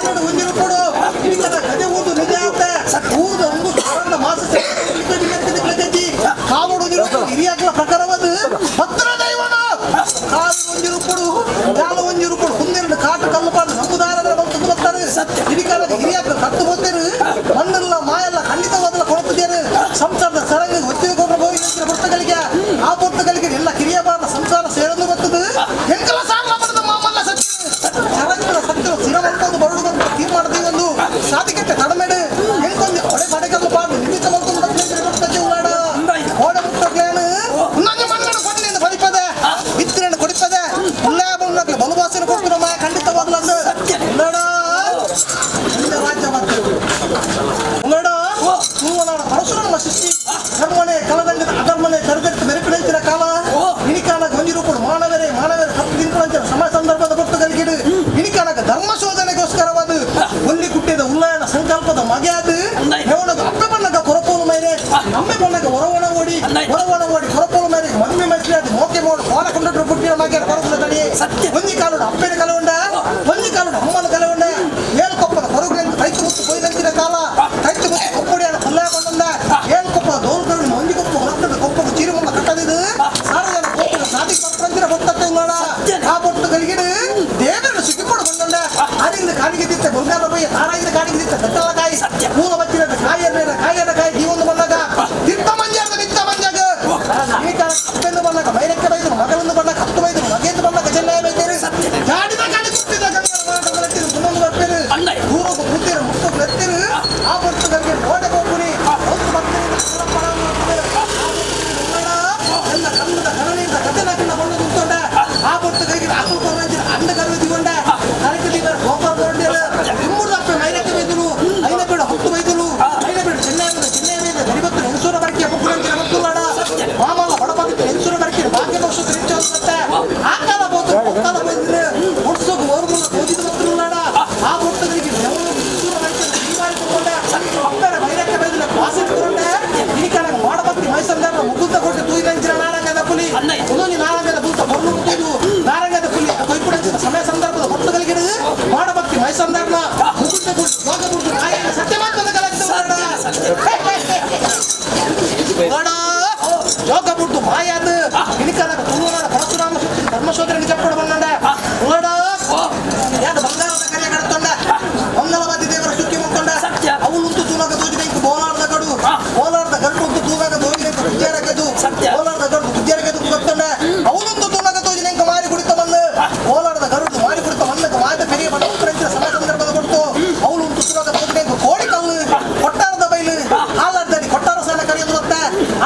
A: ಮಣ್ಣು ಒಂದಿರು ಕೊಡು ಕದೆ ಊದು ನಿಜ ಆಗುತ್ತೆ ಊದು ಒಂದು ಸಾಧಾರಣ ಮಾಸ ಕಾವಡು ಒಂದಿರು ಹಿರಿಯಾಗ್ಲ ಪ್ರಕಾರವಾದ ಪತ್ರ ದೈವನ ಕಾಲು ಒಂದಿರು ಕೊಡು ಕಾಲು ಒಂದಿರು ಕೊಡು ಕುಂದೆರಡು ಕಾಟು ಕಲ್ಲು ಪಾಡು ನಂಬುದಾರದ್ರ ಬಂತು ಬರ್ತಾರೆ ಹಿರಿಕಾಲದ ಹಿರಿಯಾಗ್ಲ ಕತ್ತು ಹೋಗ್ತಾರೆ ಮಣ್ಣೆಲ್ಲ ಮಾಯೆಲ್ಲ ಖಂಡಿತವಾದಲ್ಲ ಕೊಡುತ್ತಿದ್ದಾರೆ ಸಂಸಾರದ ಸರಂಗ ಒತ್ತಿಗೆ ಕೊಟ್ಟರೆ ಹೋಗಿ ಪುಸ್ತಕಗಳಿಗೆ ಆ ಪುಸ್ತಕಗಳಿಗೆ ಎಲ್ಲ ಕಿರಿಯ ಬಾರ ಸಂಸಾರ ಸೇರಲು ಬರ್ತದೆ ಎಂಕಲ ಸಾಲ ಬರೆದ ಮಾಮಲ್ಲ ಸತ್ಯ ಸರಂಗದ ಸತ್ಯ ಸಿರವಂತದ್ದು ಬರಡು ಅಂತ ತೀರ್ಮಾನದ ಒಂದು ಸಾಧಿಕಕ್ಕೆ ತಡಮೇಡು ಎಂಕೊಂದು ಹೊಡೆ ಪಡೆಕಲ್ಲು ಪಾಡು ನಿಮಿತ್ತ ಮಲ್ಕೊಂಡು ಬರ್ತದೆ ಪುಸ್ತಕ ಉಳ್ಳಾಡ ಓಡ ಪುಸ್ತಕಲೇನು ನನ್ನ ಮಣ್ಣನ್ನು ಕೊಟ್ಟಿನಿಂದ ಬಲಿಪದೆ ಬಿತ್ತನೆಯನ್ನು ಕೊಡಿಪದೆ ಉಳ್ಳಾ ಬಂದಾಗಲಿ ಬಲುವಾಸನ ಕೊಡ್ತು ನಮ್ಮ ಖಂಡಿತವಾಗ್ಲೂ ಅಂದು ಉಳ್ಳಾಡ ರಾಜ್ಯ ಬರ್ತದೆ ಉಳ್ಳಾಡ ತೂವನಾಡ ಪರಶುರಾಮ ಸೃಷ್ಟಿ ಧರ್ಮನೆ ಕಲದಂಗದ ಅಧರ್ಮನೆ ತರಗತಿ ಮೆರುಪಿನಂಚಿನ ಕಾಲ ಇನಿಕಾಲ ಗೊಂಜಿರುಪುಡು ಮಾನವರೇ ಮಾನವರೇ ಹತ್ತು ದಿನಗಳಂಚಿನ ಸಮಯ ಸಂದರ್ಭದ ಕೊಟ್ಟು ಇನಿಕಾಲಕ ಧರ್ಮ ಶೋಧನೆಗೋಸ್ಕರವಾದ ಒಲ್ಲಿ ಕುಟ್ಟಿದ ಉಲ್ಲಾಯನ ಸಂಕಲ್ಪದ ಮಗೆಯಾದ ಹೆವನಗ ಅಪ್ಪೆ ಬಣ್ಣಗ ಕೊರಪೋಲು ಮೇಲೆ ನಮ್ಮೆ ಬಣ್ಣಗ ಹೊರವಣ ಓಡಿ ಹೊರವಣ ಓಡಿ ಕೊರಪೋಲು ಮೇಲೆ ಮದುವೆ ಮೈಸೂರು ಮೋಕೆ ಮೋಡು ಕೋಲ ಕೊಂಡರು ಪುಟ್ಟಿನ ಮಗೆಯ ಕೊರಪುಲ ತಡಿ ಒಂಜಿ ಕಾಲುಡು ಅಪ್ಪೆನ ಕಲವುಂಡ ಒಂಜಿ ಕಾಲುಡು ಅಮ್ಮನ ಕಲವುಂಡ ಏಳ್ಕೊಪ್ಪದ ಕೊರಗು ತೈತು ಮುತ್ತು ಕೊಯ್ದಂಚಿನ ಕಾಲ ತೈತು ಮುತ್ತು ಕೊಪ್ಪಡಿயான ಹುಲ್ಲಾಯ ಬಂದ ಏಳ್ಕೊಪ್ಪ ದೋಲ್ಕರುಡು ಒಂಜಿ ಕೊಪ್ಪ ಹೊರತದ ಕೊಪ್ಪకు ಚೀರುಮುಲ್ಲ ಕಟ್ಟದಿದು ಸಾರಜನ ಕೋಪದ ಸಾಧಿ ಪತ್ರಂಚಿನ ಬೊತ್ತತ್ತೆ ಉಳ್ಳಾಡ ಆ ಬೊಟ್ಟು ಕಲಿಗಿಡು ದೇವರನ್ನು ಸಿಕ್ಕಿಕೊಂಡು ಬಂದಂಡ ಅರಿಂದ ಕಾಣಿಗೆ ದಿತ್ತ ಬಂಗಾರ ಬಯ್ಯ ತಾರಾಯಿಂದ ಕಾಣಿಗೆ ದಿತ್ತ ಬೆತ್ತಲ ಕಾಯಿ ಮೂಲ ಬಚ್ಚಿನ ಕಾಯಿಯನ್ನ ಕಾಯಿಯನ್ನ ಕಾಯಿ ಜೀವನ ಬಂದಾಗ ದಿತ್ತ ಮಂಜಾಗ ನಿತ್ತ ಮಂಜಾಗ ಈ ಕಾಲ ಅಪ್ಪೆಂದು ಬಂದಾಗ ಮೈರಕ್ಕೆ ಬೈದರು ಮಗಳನ್ನು ಬಂದಾಗ ಹತ್ತು ಬೈದರು ಮಗೆಂದು ಬಂದಾಗ ಚೆನ್ನೈ ಬೈತೇರು ಜಾಡಿದ ಕಾಡಿ ಕುಟ್ಟಿದ ಗಂಗರ ಮುಂದೊಂದು ಬರ್ಪೇರು ದೂರಕ್ಕೆ ಕೂತೀರ ಮುಟ್ಟು ಎತ್ತಿರು ಆ ಬರ್ತಗಳಿಗೆ ನೋಡೆ ಹೋಗುನಿ ಒಂದು ಎಲ್ಲ ಕನ್ನಡ ಕನ್ನಡಿಯಿಂದ ಕತೆ ನಾಕಿನ ಬಣ್ಣ ತುಂತೊಂಡ ಆ ಬೊಟ್ಟು ಕೈಗೆ ಆಕಳು ಕೊರಂಚಿನ ಅಂಡ ಕರುವೆ ದಿಗೊಂಡ ಕರಕ ದಿವರ ಗೋಪಾಲ ಕೊರಂಡಿರ ಇಮ್ಮೂರು ಅಪ್ಪೆ ಮೈರಕ್ಕೆ ಬೈದರು ಐನ ಬೇಡ ಹೊತ್ತು ಬೈದರು ಐನ ಬೇಡ ಚೆನ್ನೈ ಬೈದ ಚೆನ್ನೈ ಬೈದ ಗರಿಬತ್ತು ಹೆಂಗಸೂರ ಬರಕೆ ಬುಕ್ಕುರಂಚಿನ ಬತ್ತುಲಾಡ ಮಾಮಲ್ಲ ಬಡಬಾಗಿತ್ತು ಹೆಂಗಸೂರ ಬರಕೆ ಭಾಗ್ಯ ವರ್ಷ ತಿರುಚಿ ಆಕಾಲ ಬೋತು ಒತ್ತಾಲ ಬೈದ್ರೆ ಒಡ್ಸೋಕು ಓರ್ಮುಲ್ಲ ಓದಿದ ಬತ್ತುಲಾಡ ಆ ಬೊಟ್ಟಗಳಿಗೆ ಹೆಂಗಸೂರ ಬರಕೆ ಜೀವಾರಿ ತಗೊಂಡ ಅಪ್ಪರ ಮೈರಕ್ಕೆ ಬೈದಿಲ್ಲ ವಾಸಿನ ಕೊರಂಡ ಇನಿಕಾಲ ಮಾಡಬತ್ತಿ ಮೈಸಂದಾರ ಮುಗುತ್ತ ಕೊಟ್ಟು ತೂಯಿದಂಚಿನ ನಾರಂಗದ ಪುಲಿ ಒಂದೊಂದು ನಾರಂಗದ ಬೂತ ಬೊರ್ಲು ತೂದು ನಾರಂಗದ ಪುಲಿ ಕೊಯ್ಪುಡಂಚಿನ ಸಮಯ ಸಂದರ್ಭದ ಹೊಟ್ಟುಗಳಿಗೆ ಮಾಡಬತ್ತಿ ಮೈಸಂದಾರನ ಮುಗುತ್ತ ಕೊಟ್ಟು ಯೋಗ ಬಿಟ್ಟು ನಾಯಿಯ ಸತ್ಯ ಮಾತನ್ನ ಕಲಕ್ತ ಯೋಗ ಬಿಟ್ಟು ಮಾಯಾದ ಇನಿಕಾಲ ತುಳುನಾಡ ಪರಶುರಾಮ ಸುತ್ತಿ ಧರ್ಮಶೋಧನೆ ಚಪ್ಪಡು ಬಂದಂಡ ಉಳ್ಳಾಡ ಯಾರು ಬಂಗಾರದ ಕರೆಯ ಕಡತೊಂಡ ಮಂಗಲವಾದಿ ದೇವರ ಸುಕ್ಕಿ ಮುಕ್ಕೊಂಡ ಅವಳುಂತು ತೂನಾಗ ತೋಜಿನ ಬೋಲಾರ್ದ ಗಡು ಬೋಲಾರ್ದ ಗಂಟು ಉಂಟು ತೂನಾಗ ತೋಜಿನ ಗುಜ್ಜಾರಗೆದು ಬೋಲಾರ್ದ ಗಂಟು ಗುಜ್ಜಾರಗೆದು ಗೊತ್ತೊಂಡ ಅವಳುಂತು ತೂನಾಗ ತೋಜಿನ ಮಾರಿ ಕುಡಿತ ಮಣ್ಣು ಬೋಲಾರ್ದ ಗರುಡು ಮಾರಿ ಕುಡಿತ ಮಣ್ಣು ಮಾದ ಪೆರಿಯ ಬಡ ಉತ್ತರಂಚಿನ ಸಮಯ ಸಂದರ್ಭದ ಕೊಡ್ತು ಅವಳುಂತು ತೂನಾಗ ತೋಜಿನ ಕೋಡಿ ಕಲ್ಲು ಕೊಟ್ಟಾರದ ಬೈಲು ಹಾಲಾರ್ದಡಿ ಕೊಟ್ಟಾರ ಸಾಲ ಕರೆಯೋದು ಗೊತ್ತ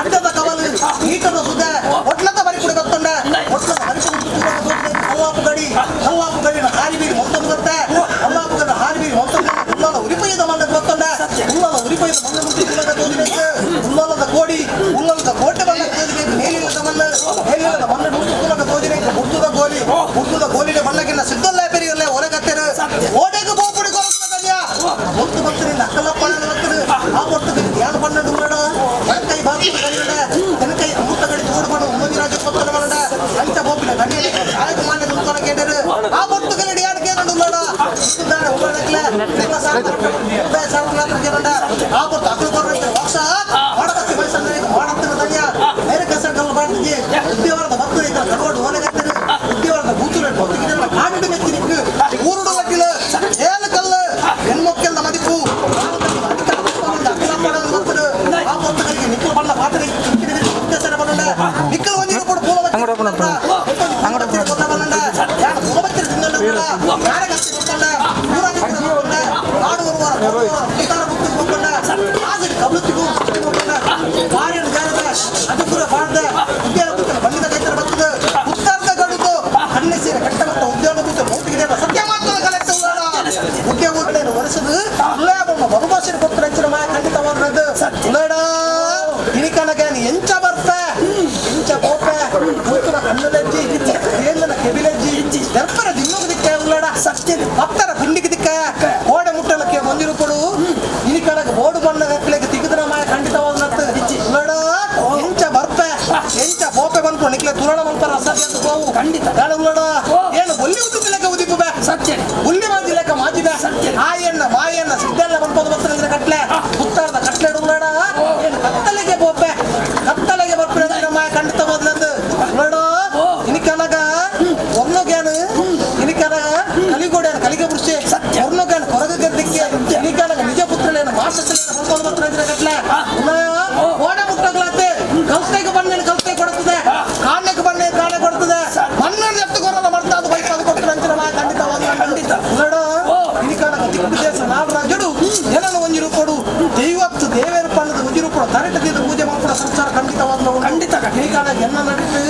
A: ಅಡ್ಡದ ಕವಲು ಈಟದ ಸುದ್ದ ಒಟ್ಲದ ಬರಿ ಕುಡಿ ಗೊತ್ತೊಂಡ ಒಟ್ಲದ ಬರಿ ಕುಡಿ ತೂನಾಗ ತೋಜಿನ ಕಲ್ಲಾಪು ಗಡಿ ಕಲ್ಲಾಪು ಗಡಿನ ಹಾರಿ ಬೀರಿ ಮೊತ್ತೊಂದು ಗೊತ್ತ ಕಲ್ಲಾಪು ಗಡಿ ಹಾರಿ ಬೀರಿ ಮೊತ್ತೊಂದು ಉಲ್ಲಾಲ ಉರಿಪಯ್ಯದ ಮಣ್ಣು ಗೊತ್ತೊಂಡ ಉಲ್ಲಾಲ ಉರಿಪಯ್ಯದ ಮಣ್ಣು ಮುಟ್ಟಿ ತೂನಾಗ ತೋಜಿನ ಉಲ್ಲಾಲದ ಕೋಡಿ ಉಲ್ಲಾಲದ ಕೋಟೆ ಬಣ್ಣ ತೋಜಿನ ಮೇಲಿಲ್ಲದ ಮಣ್ಣು ಮೇಲಿಲ್ಲದ ಮಣ್ಣು ಮುಟ್ಟು ತೂನಾಗ ತೋಜಿನ ಮುಟ್ಟುದ ಗೋಲಿ ಮುಟ್ಟುದ ಗೋಲಿನ ಬಣ್ಣಕ್ಕಿನ್ನ ಸಿದ್ದಲ್ಲ ಪೆರಿಯಲ್ಲ ಹೊರಗತ್ತೆರು ಓಡೆಗೆ ಬೋಪುಡಿ ಕೊರಗ್ತದಯ್ಯ ಒತ್ತು ಭಕ್ತರಿಂದ ಅಕ್ಕಲಪ್ಪ ಭಕ್ತರು ಆ ಭಕ್ತರಿಗೆ ಧ್ಯಾನ ಬಣ್ಣ ಡುಂಗಡ ಕೈ ಬಾಕಿ ಕರಿಯಡ ತೆನಕೈ ಅಮೃತ ಗಡಿ ತೋಡು ಬಣ್ಣ ಉಮ್ಮದಿ ರಾಜ ಕೊತ್ತಲ ಬಣ್ಣ ಅಂಚ ಬೋಪಿನ ಗಣ್ಯನೆ ಆಯಕ ಮಾನ್ಯ ದುಂಕನ ಕೇಟರು ಆ ಭಕ್ತಗಳಿಗೆ ಯಾರು ಕೇಳಂಡು ಉಳ್ಳಾಡ ಇದ್ದಾನೆ ಉಳ್ಳಾಡಕ್ಲೆ ನಿಮ್ಮ ಸಾರ್ವಜನಿಕ ಸಾರ್ವಜನಿಕ ಕೇಳಂಡ ಆ ಭಕ್ತ ಅಕ್ಕಲು ಕೊರಗ ವಾಕ್ಸ ಮಾಡಕತ್ತಿ ವಯಸ್ಸಂದ್ರೆ ಮಾಡತ್ತಿನ ಧನ್ಯ ಬೇರೆ ಕಸಗಲ್ಲ ಬಾಡ್ತಿಗೆ ಉದ್ಯವರದ ಭಕ್ತರು ಇದ್ದ ಕಡವಾಡು ಓಲೆಗತ್ತರು ಉದ್ಯವರದ ಬೂತುರ ಭಕ್ತಿಗೆಲ್ಲ ಕಾಡಿಡು ಮೆಚ್ಚಿನಿಕ್ಕು ಊರುಡು ವಕೀಲ ಏಳು ಕಲ್ಲು ಹೆಣ್ಮಕ್ಕೆಲ್ಲ ಮದಿಪು ನಿಕ್ಕಲ್ ಒಂದಿನ ಕೂಡ ಪೂಲ ಎಂಚ ಬರ್ಪೆ ಎಂಚ ಬೋಪೆ ಮುತ್ತುನ ಕಣ್ಣುಲಜ್ಜಿ ಏಂದನ ಕೆಬಿಲಜ್ಜಿ ದರ್ಪರ ದಿನ್ನುಗ ದಿಕ್ಕ ಉಳ್ಳಾಡ ಸತ್ಯ ಭಕ್ತರ ಗುಂಡಿಗೆ ದಿಕ್ಕ ಓಡೆ ಮುಟ್ಟಲಕ್ಕೆ ಬಂದಿರು ಕೊಡು ಇನಿಕಳಗ ಬೋಡು ಬಣ್ಣ ಗಕ್ಕಲೆಗೆ ತಿಗಿದ್ರ ಮಾಯ ಖಂಡಿತವಾದ ನತ್ತು ಉಳ್ಳಾಡ ಎಂಚ ಬರ್ಪೆ ಎಂಚ ಬೋಪೆ ಬಂದ್ಕೊ ನಿಕ್ಲೆ ತುರಣ ಮಲ್ಪರ ಅಸಾಧ್ಯ ಅಂತ ಹೋವು
B: ಖಂಡಿತ.
A: ದಾಳ ಉಳ್ಳಾಡ ಏನು ಒಲ್ಲಿ ಉದ್ದಿಲೆಕ್ಕ ಉದಿಪು ಬೇ
B: ಸತ್ಯ
A: ಉಲ್ಲಿ ಮಾಜಿಲೆಕ್ಕ ಮಾಜಿದ
B: ಸತ್ಯ.
A: ಆ ತರಟ ದೀದ ಪೂಜೆ ಮಲ್ಪುನ ಸಂಸಾರ ಖಂಡಿತವಾದ
B: ಖಂಡಿತ, ಖಂಡಿತ.
A: ಹೀಗಾದ ಎನ್ನ ನಡಿತು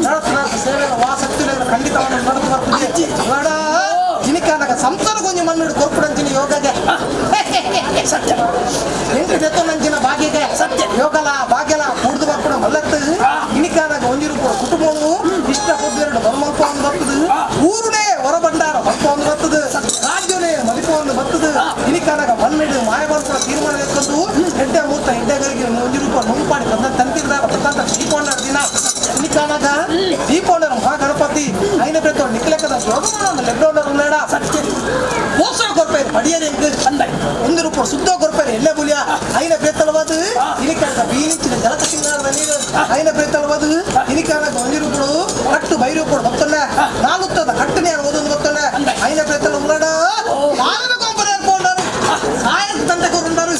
A: ನಡತು ನಡತು ಸೇವೆ ವಾಸಕ್ತಿ ಖಂಡಿತವಾದ ನಡತು ಬರ್ತದೆ ಬೇಡ ಇನಿಕಾನಗ ಸಂಸಾರ ಗೊಂಜಿ ಮಣ್ಣು ಕೊರ್ಪುಡಂಚಿನ ಯೋಗಗೆ
B: ಸತ್ಯ
A: ಎಂಟು ದೆತ್ತೊಂದಂಚಿನ ಭಾಗ್ಯಗೆ
B: ಸತ್ಯ.
A: ಯೋಗಲ ಭಾಗ್ಯಲ ಕೂಡ್ದು ಬರ್ಪುಡ ಮಲ್ಲತ್ತು ಇನಿಕಾನಗ ಒಂಜಿರು ಕುಟುಂಬವು ಇಷ್ಟ ಪೊದ್ದೆರಡು ಬಲ್ಮಲ್ಪ ಒಂದು ಬರ್ತದೆ ಊರುನೇ ಹೊರಬಂಡಾರ ಮಲ್ಪ ಒಂದು ಬರ್ತದೆ ರಾಜ್ಯನೇ ಮದಿಪ ಒಂದು ಬರ್ತದೆ ಇನಿಕಾನಗ ಮಣ್ಣಿಡು ಮಾಯ ಬರ್ಪುಡ ತೀರ್ಮಾನ ಎತ್ಕೊಂಡು ಎಡ್ಡೆ ಮೂರ್ತ ಎಡ್ಡೆಗಳಿಗೆ ಒಂಜಿ ರೂಪ ನುಂಪಾಡಿ ತಂದ ತಂತಿರ್ದಾರ ಬತ್ತಂತ ದೀಪೋಂಡರ ದಿನ ಇನಿಕಾನಗ ದೀಪೋಂಡರ ಮಹಾಗಣಪತಿ ಐನ ಪ್ರೇತ ನಿಕ್ಲೆಕ್ಕದ ಯೋಗಮಾನ ಒಂದು ಲೆಡ್ಡೋಂಡರ್ ಉಳ್ಳೇಡ
B: ಸತ್ಯ
A: ಮೋಸ ಕೊರ್ಪೇರು ಪಡಿಯದೆ
B: ಅಂದಾಯ್
A: ಒಂದು ರೂಪ ಶುದ್ಧ ಕೊರ್ಪೇರು ಎಣ್ಣೆ ಬುಲಿಯ ಐನ ಪ್ರೇತಲವಾದು ಇನಿಕಾನಗ ಬೀನಿಂಚಿನ ಜಲಕ ಸಿಂಗಾರದ ನೀರು ಐನ ಪ್ರೇತಲವಾದು ಇನಿಕಾನಗ ಒಂಜಿ ರೂಪಡು ಕಟ್ಟು ಬೈರೂಪಡು ಬತ್ತೊಲ್ಲ ನಾಲುತ್ತದ ಕಟ್ಟನೆ ಓದೊಂದು ಬತ್ತೊಲ್ಲ ಐನ ಪ್ರೇತಲ ಉಳ್ಳಾಡ ಯಾರದ ಕೊಂಪನೆ ಅನ್ಕೊಂಡಾರು ಸಾಯದ ತಂದೆ ಕೊರುಂಡಾರು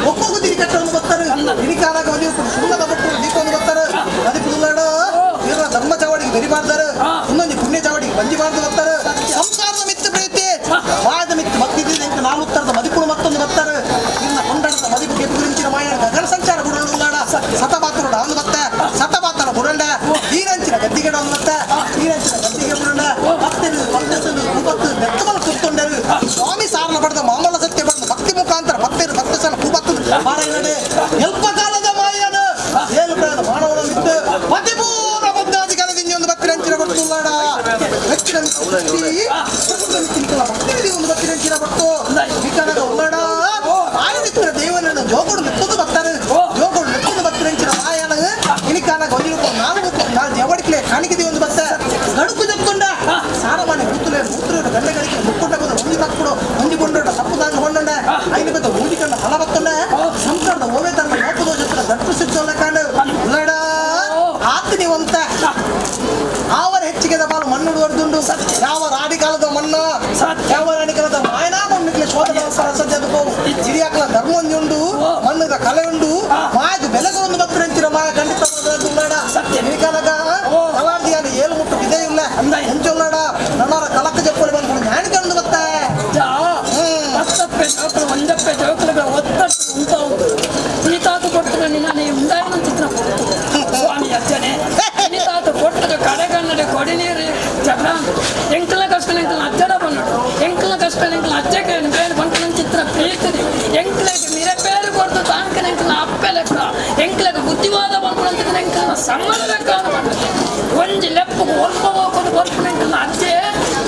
A: ಒಕ್ಕೊಗು ತಿರಿ ಕಟ್ಟೊಂದು ಬತ್ತಾರೆ ಇನಿಕಾನಗ ಒಂಜಿ ರೂಪಡು ಸುಣ್ಣದ ಬಟ್ಟು ದೀಪೊಂದು ಬತ್ತಾರೆ ಅದಕ್ಕೆ ಉಳ್ಳಾಡ ಇವರ ಧರ್ಮ ಚಾವಡಿಗೆ ಬೆರಿಬಾರ್ದಾರು ಇನ್ನೊಂದು ಪುಣ್ಯ ಚಾವಡಿಗೆ ಬಂಜಿಬಾರ್ದು ಬತ್ತಾರೆ ಸಂಸಾರದ ಮಿತ್ತ ಪ್ರೀತಿ ವಾದ ಮಿತ್ತ ಭಕ್ತಿ ಇಂಕ ನಾಲುತ್ತರದ ಮದಿಪುಳು ಮತ್ತೊಂದು ಬತ್ತಾರೆ ಇನ್ನ ಕೊಂಡಾಡದ ಮದಿಪು ಕೆಪ್ಪುರಿಂಚಿನ ಮಾಯ ಗಗನ ಸಂಚಾರ ಬುಡಂಡು ಉಳ್ಳಾಡ ಸತಬಾತರು ಡಾಂದು ಬತ್ತ ಸತಬಾತರ ಬುಡಂಡ ಈರಂಚಿನ ಗದ್ದಿಗೆ ಡಾಂದು ಬತ್ತ ಈರಂಚಿನ ಗದ್ದಿಗೆ ಬುಡಂಡ ಭಕ್ತರು ಭಕ್ತಸಲು ಭೂಪತ್ತು ಬೆತ್ತಮಲ ಸುತ್ತೊಂಡರು ಸ್ವಾಮಿ ಸಾರನ ಪಡೆದ ಮಾಮಲ ಸತ್ಯ ಪಡೆದ ಭಕ್ತಿ ಮುಖಾಂತರ ಭಕ್ತರು ಭಕ್ತಸಲ ಭೂಪತ್ತು ಮಾರಾಯಣೆ ಎಲ್ಪ ಕಾಲದ ಮಾಯನ ಏಳು ಪ್ರಾಯದ ಮಾನವನ ಮಿತ್ತು ಪತಿಪೂರ್ಣ ಬದ್ಧಾಧಿಕಾರದಿಂದ ಒಂದು ಭಕ್ತಿ ಅಂಚಿನ ಬರ್ತುಲ್ಲಾಡ ಹೆಚ್ಚಿನ ಭಕ್ತಿ ಒಂದು ಭಕ್ತಿ ಅಂಚಿನ ಬಟ್ಟು ವಿಕನದ ಉಲ್ಲಾಡ ಆಯನಿತ್ತಿನ ದೇವನನ್ನು ಜೋಗುಡು ಮೆತ್ತದು ಬರ್ತಾರೆ ಜೋಗುಡು ಮೆತ್ತದು ಭಕ್ತಿ ಅಂಚಿನ ಮಾಯನ ಇನಿಕಾನಾಗ ಒಂದು ನಾಲ್ಕು ನಾಲ್ ಜವಡಿಕ್ಲೆ ಕಾಣಿಕೆ ಒಂದು ಬತ್ತ ಗಡುಕು ಜಪ್ತುಂಡ ಸಾರಮಾನೆ ಕೂತುಲೆ ಮೂತ್ರ ಗಂಡೆಗಳಿಗೆ ಮುಕ್ಕುಂಡ ಬಂದು ಒಂಜಿ ತಕ್ಕುಡು ಒಂಜಿ ಕೊಂಡ ತಪ್ಪು ತಾಂಗ ಹೊಂಡಂಡ ಐನ ಬೆತ್ತ ಊಜಿ ಕಂಡ ಫಲ ಬತ್ತಂಡ ಸಂಸಾರದ ಓವೇ ತನ್ನ ಲೋಕದೋಷ ಗಟ್ಟು ಸಿಚ್ಚೋಲ್ಲ ಕಾಂಡು ಉಲ್ಲಾಡ ಆತ್ನಿವಂತ ಆವರ ಹೆಚ್ಚಿಗೆದ ಬಾಲು ಮಣ್ಣು ಹೊರದುಂಡು ಯಾವ ರಾಡಿ ಕಾಲದ ಮಣ್ಣು ಯಾವ ರಾಡಿ ಕಾಲದ ಮಾಯನಾ ಮಣ್ಣಿಗೆ ಶೋಧನ ಸದ್ಯದಕ್ಕೋ ಹಿರಿಯಾಕಲ ಧರ್ಮ ಉಂಡು ಮಣ್ಣದ ಕಲೆ ಉಂಡು ಮಾಯದ ಬೆಲೆಗೆ ಒಂದು ಭಕ್ತರಂಚಿನ ಮಾಯ ಖಂಡಿತ ಉಳ್ಳಾಡ ಹಿರಿಕಾಲಗ ಕಲಾರ್ದಿಯಾನ ಏಳು ಮುಟ್ಟು ಇದೇ ಇಲ್ಲ ಎಂಚುಲ್ಲಾಡ ನನ್ನರ ಕಲಕ ಜಪ್ಪಲಿ ಬಂದ್ಕೊಂಡು ಜ್ಞಾನಿಕಂದು ಬತ್ತ
B: ಹತ್ತಪ್ಪೆ ಜೋಕುಲು ಒಂದಪ್ಪೆ ಜೋಕುలుగా ಒತ್ತಟ್ಟು ఉంటా ఉంటుంది నీ తాత కొట్టున నిన్న నీ ఉందాయన చిత్ర ಕೊಟ್ಟು ಸ್ವಾಮಿ ಅಜ್ಜನೆ నీ తాత ಕೊಟ್ಟದ ಕಡೆಗನ್ನಡ ಕೊಡಿ ನೀರು ಜಗಳ ಎಂಕಲ ಕಷ್ಟ ಎಂಕಲ ಅಜ್ಜನ ಬಂದಡು ಎಂಕಲ ಕಷ್ಟ ಎಂಕಲ ಅಜ್ಜಕ್ಕೆ ಬೇರೆ ಬಂಕನ ಚಿತ್ರ ಪ್ರೀತಿದೆ ಎಂಕಲಗೆ ಮಿರ ಪೇರು ಕೊಡ್ತು ತಾಂಕನ ಎಂಕಲ ಅಪ್ಪೆ ಲೆಕ್ಕ ಎಂಕಲಗೆ ಬುದ್ಧಿವಾದ ಬಂಕುನಂತ ಎಂಕಲ ಸಮ್ಮನ ಲೆಕ್ಕ ಬಂದದ್ದು ಒಂಜಿ ಲೆಪ್ಪು ಒಲ್ಪ ಹೋಗೋದು ಬರ್ಪುನ ಎಂಕಲ ಅಜ್ಜೆ